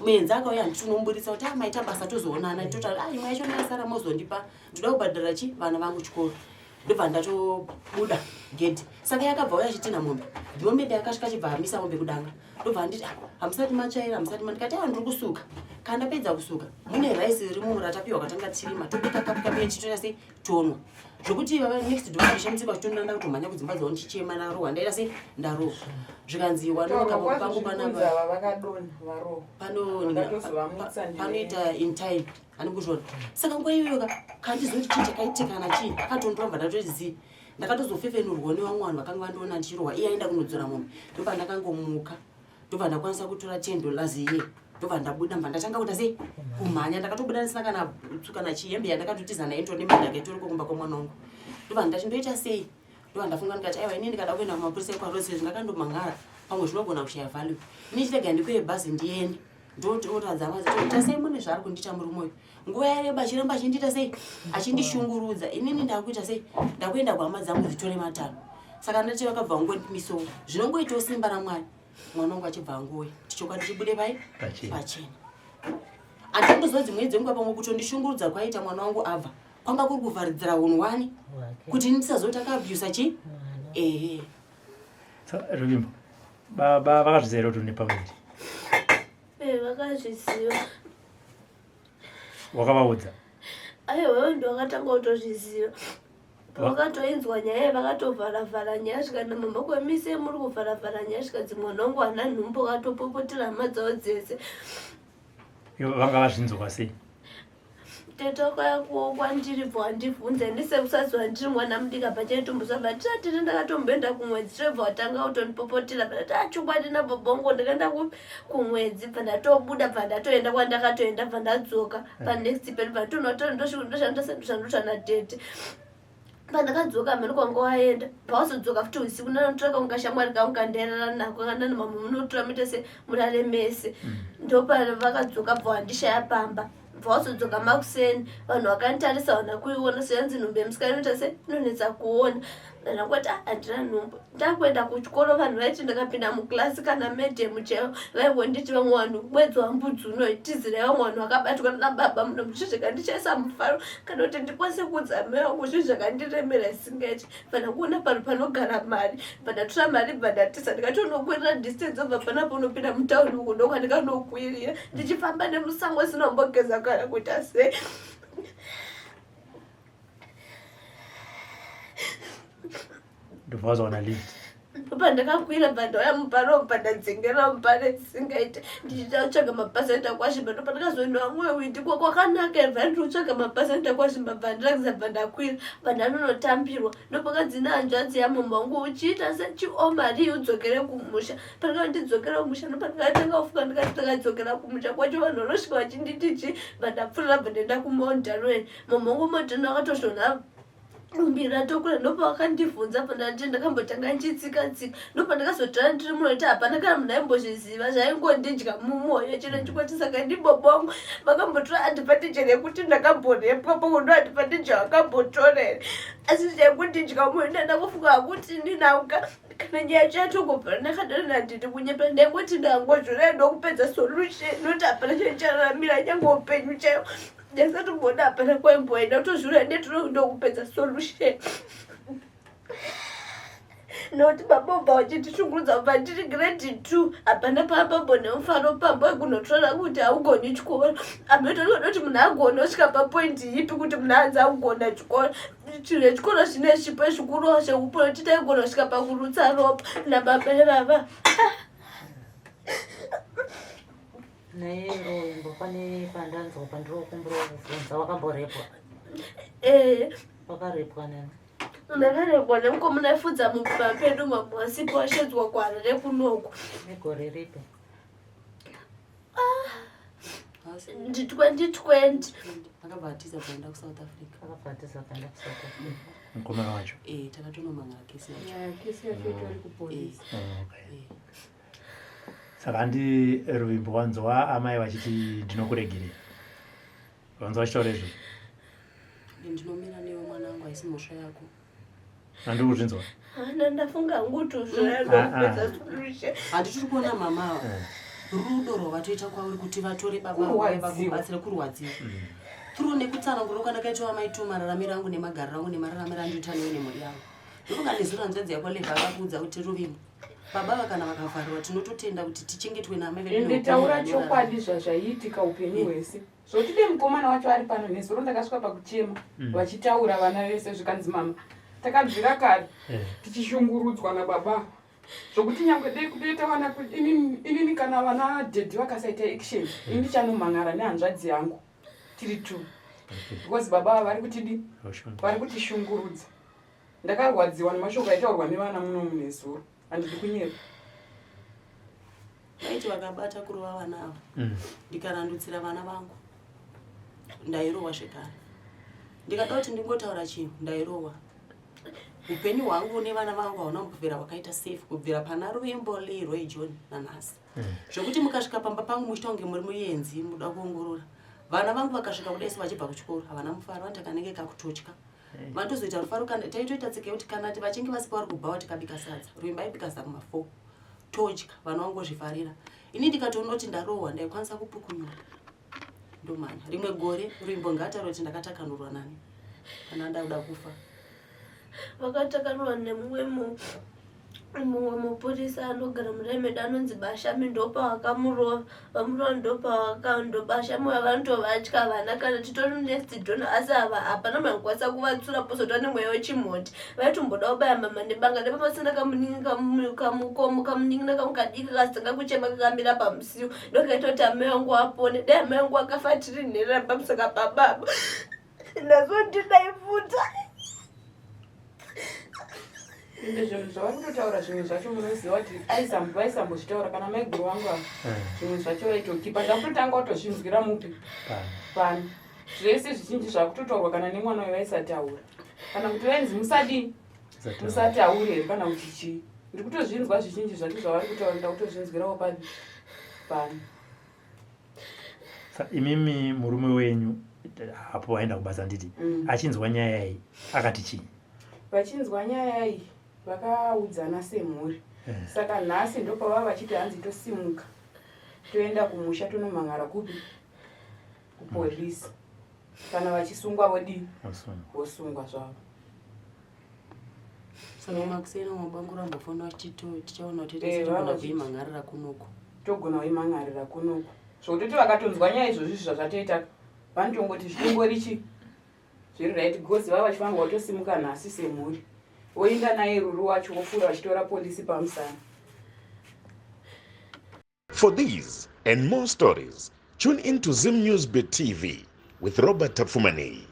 Muenzi akauya handiti unomuburitsa kuti ah, maita basa tozoonana, toti ah, imwe yacho nayasara mozondipa, ndoda kubhadhara chi vana vangu chikoro. Ndobva ndatobuda gedhi. Saka yakabva uya achitinha mombe, the moment yakasvika achibva amisa mombe kudanga, ndobva anditi ah, hamusati matsvaira, hamusati ndikati ah, ndiri kusuka, kana ndapedza kusuka mune raisi riri ratapiwa katanga tirima tobika kapu kapu yechitoita sei tonwa. Zvokuti vava next door ndishamitsika chitonda kutomhanya kudzimba dzavo ndichichema ndarohwa, ndaita sei ndarohwa. Zvikanzi wanonoka pangu panapa panoita in time andikuzviona. Saka nguva iyoyo ka kandizoti chii chakaitika kana chii akatondoramba ndatozivi. Ndakatozofefenurwa nevamwe vanhu vakanga vandiona ndichirohwa, iye aenda kunodzora mombe. Ndopandakangomuka, ndobva ndakwanisa kutora $10 iye, ndobva ndabuda, mbva ndatanga kuita sei kumhanya. Ndakatobuda ndisina kana bhutsu kana chihembe yandakatotiza nayo, ndori nemadhaka itoriko kumba kwemwana wangu. Ndobva ndati ndoita sei, ndobva ndafunga ndikati aiwa, inini ndikada kuenda kumapurisa ekwaRose ndakandomangara pamwe zvinogona kushaya value, ini chirega ndikwire bhazi ndiende ndotoratidza mazi sei mune zvaari kundiita murume uyu. Nguva yareba achiramba achindiita sei achindishungurudza, inini ndakuita sei ndakuenda kuhama dzangu dzitore matanho. Saka ndati vakabva vangondimisawo, zvinongoitawo simba raMwari, mwana wangu achibva angouya kuti chokwadi chibude pai pachena. Handindoziva dzimweni dzenguva pamwe kutondishungurudza kwaita mwana wangu abva kwanga kuri kuvharidzira unhu wani kuti ndisazoti akaabusa chi ehe. Ruvimbo, baba vakazviziva here kuti une pamuviri? Vakazviziva. Wakavaudza? Aiwa, iwe ndo wakatanga kutozviziva. Vakatoinzwa nyaya, vakatovharavhara nyaya, zvikana mama kwemise muri kuvharavhara nyaya, zvikanzi mwana wangu hana nhumbu, vakatopopotera hama dzavo dzese. Vanga vazvinzwa sei? Tete wakauya kwandiri bva wandibvunza, ndisekusaziva ndiri mwana mudiki pachaitomboziva ndisatete ndakatomboenda kumwedzi, tobva watanga kutondipopotera. Bva ndati chokwadi nababa wangu ndakaenda kumwedzi, bva ndatobuda, bva ndatoenda kwandakatoenda, bva ndadzoka panext pedu, bva ndatonotondoshandoshandosha natete. Pandakadzoka mhani kwanga waenda, pawazodzoka futi usiku ndanotora kangu kashamwari kangu kandairara nako, kandani mama munotora muite se murare mese. Ndopavakadzoka bva wandishaya pamba, bva wazodzoka makuseni, vanhu vakanditarisa vana kuiona seyanzi nhumbu yemusikana inoita se inonetsa kuona. Ndangoti handina nhumbu, ndakuenda kuchikoro, vanhu vaiti ndakapinda muklasi kana medhemu chaivo vaingonditi vamwe vanhu mwedzi wambudzi unoyi tizirai vamwe vanhu vakabatwa nababa muno. Zvinhu zvakandichaisa mufaro kana kuti ndikwanise kuudza mai vangu zvinhu zvakandiremera isingaiti. Bva kuona pano panogara mari, bva ndatora mari, bva ndatisa, ndikatonokwirira distance obva panapo unopinda mutauni uku, ndokwandikanokwirira ndichifamba nemusango sina kumbogeza kana kuita sei. Ndobva wazowana lift? Pandakakwira bva ndauya muparo, bva ndadzengera mupare dzisingaite ndichida kutsvaga mapasenta kwaZvimba. Ndo pandakazoenda vamwe windi kwakanaka, bva ndiri kutsvaga mapasenta kwaZvimba, bva ndirakidza, bva ndakwira, bva ndanonotambirwa. Ndopakanzi nehanzvadzi yamama wangu uchiita sechiomari udzokere kumusha. Pandakati ndidzokere kumusha, ndopandakatanga kufunga ndikati ndakadzokera kumusha kwacho vanhu vanosvika vachinditi chi. Bva ndapfuurira, bva ndaenda kuMount Darwen. Mama wangu Mount Darwen akatozvona. Rumbira tokura ndopavakandibvunza pandati ndakambotanga ndichitsika tsika ndopandakazotora ndiri munhu kuti hapana kana munhu aimbozviziva zvaingondidya mumwoyo chero chikwati saka ndibobongo vakambotora advantage rekuti ndakamborepwa pako ndo advantage vakambotora here asi zvaingondidya mumwoyo ndandakufunga kuti ndinauka kana nyaya yacho yatongobva ndakadaro nandidi kunyepa ndaingoti ndangozvora ndokupedza solution noti hapana chaicararamira nyange upenyu chaiwo Ndasati hapana kwaimboenda kutozviuraya ndeturo ndokupedza solution. Nokuti baba ubva vachitishungurudza kubva ndiri grade 2 hapana pambambo nemufaro pambo wekunotora kuti haugoni chikoro. Ametotoda kuti munhu agone osvika papoindi ipi kuti munhu anzi akugona chikoro. Chinhu chechikoro zvine zvipo zvikuru zvekuproti taigona kusvika pakurutsa ropa nababa ivava. Naye Ruvimbo pane pandanzwa pandinokumbira kuvhunza wakamborepwa? Eh. Wakarepwa nani? Ndakarepwa nemukomana aifudza mumba pedu mamwasipo ashedzwa kuHarare kunoku. Negore ripi? Ah, ndi 2020. Akabva atiza kuenda kuSouth Africa. Akabva atiza kuenda kuSouth Africa. Mukomana wacho? Eh, takatonomangara kesi yacho. Yeah, kesi yacho itori kupolisi. Oh, okay. Eh. Saka handi Ruvimbo wanzwa amai vachiti ndinokuregerera. Wanzwa vachitaura izvozvo? Ndinomira newe mwanangu, haisi mhosva yako. Handi kuzvinzwa? Hana ndafunga hangu kuti uzvoyandopedza solution. Handi tiri kuona mama ava. Rudo rwavatoita kwauri kuti vatore baba vavo vakubatsire kurwadziwa. Through nekutsanangura kwandakaitwa amai tu mararamiro angu nemagariro angu nemararamiro andinoita newe nemhuri yangu. Ndofunga nezuro hanzvadzi yako Leva akakuudza kuti Ruvimbo Baba ava kana vakavharirwa tinototenda kuti tichengetwe naamai vedu Ende neupenyu taura hwavanorarama. chokwadi zvazvaiitika upenyu hwese zvoti dei mukomana wacho ari pano nezuro ndakasvika pakuchema vachitaura vana vese zvikanzi mama takabvira kare tichishungurudzwa nababa ava zvokuti nyangwe dei kutoita vana ku- inini inini kana vana dhedhi vakasaita action ini ndichanomhan'ara nehanzvadzi yangu tiri two because baba ava vari kutidi vari kutishungurudza Ndakarwadziwa nemashoko aitaurwa nevana muno munezuro handidi kunyepa. Vaiti vakabata kurova vana ava ndikarandutsira vana vangu ndairohwa zvekare ndikada kuti ndingotaura chinhu ndairohwa upenyu hwangu nevana vangu hauna kubvira hwakaita safe kubvira pana Ruvimbo Leroy John nanhasi zvekuti mukasvika pamba pangu muchiita kunge muri muenzi muda kuongorora vana vangu vakasvika kudai so vachibva kuchikoro havana mufaro vanoti kanenge kakutotya vanotozoita rufaro kana taitoita tsika yekuti kana vachinge vasipo vari kubhawa tikabika sadza ruimba aibika sadza kuma4 todya vana vangozvifarira ini ndikatoona kuti ndarohwa ndaikwanisa kupukunyura ndomhanya rimwe gore ruimbo ngaataura kuti ndakatakanurwa nani kana ndakuda kufa Vakatakanurwa nemumwe mumwe mupurisa anogara mudare medu anonzi Bashami ndopavakamurova vamurova ndopavakandobashami uya vanotovatya vana kana titori next door asi ava hapana munhu anokwanisa kuvatsura pozotwa nemweya wechimhondi vaitomboda kubaya mama nebanga nepamasina kamukomo kamunin'ina kangu kadiki kakazotanga kuchema kakamira pamusiwo ndokaita kuti amai vangu apone dai amai vangu akafa tiri nherera pamusaka pababa ndazondidaifuta Ende zvinhu zvavari kutotaura zvimwe zvacho munoziva kuti vaisambozvitaura kana maiguru vangu ava eh. zvimwe zvacho vaitokipa ndakutotanga kutozvinzwira mupi pano zvese zvizhinji zvakutotaurwa kana nemwana uyo vaisataura kana kuti vainzi musadii musataure here kana kuti chii ndiri kutozvinzwa zvizhinji zvacho zvavari kutaura ndakutozvinzwirawo papi pano Sa imimi murume wenyu hapo aenda kubasa nditi mm. achinzwa nyaya iyi akati chii? Vachinzwa nyaya iyi vakaudzana semhuri yeah. Saka nhasi ndopava vachiti hanzi tosimuka toenda kumusha tonomhan'ara kupi kupolisi mm. Kana vachisungwa vodii vosungwa zvavo. Saka makuseni mabangu rambofona vachiti tichaona kuti eh, togona kuimhan'arira kunoku. Togona kuimhan'arira kunoku. Zvokutoti vakatonzwa nyaya izvozvi zvazvatoita vanotongoti zvitongori chi zviri right because vava vachifanirwa kutosimuka nhasi semhuri voenda naye ruru wacho vofura vachitora polisi pamusana. For these and more stories, tune in to Zim News Bit TV with Robert Tafumani.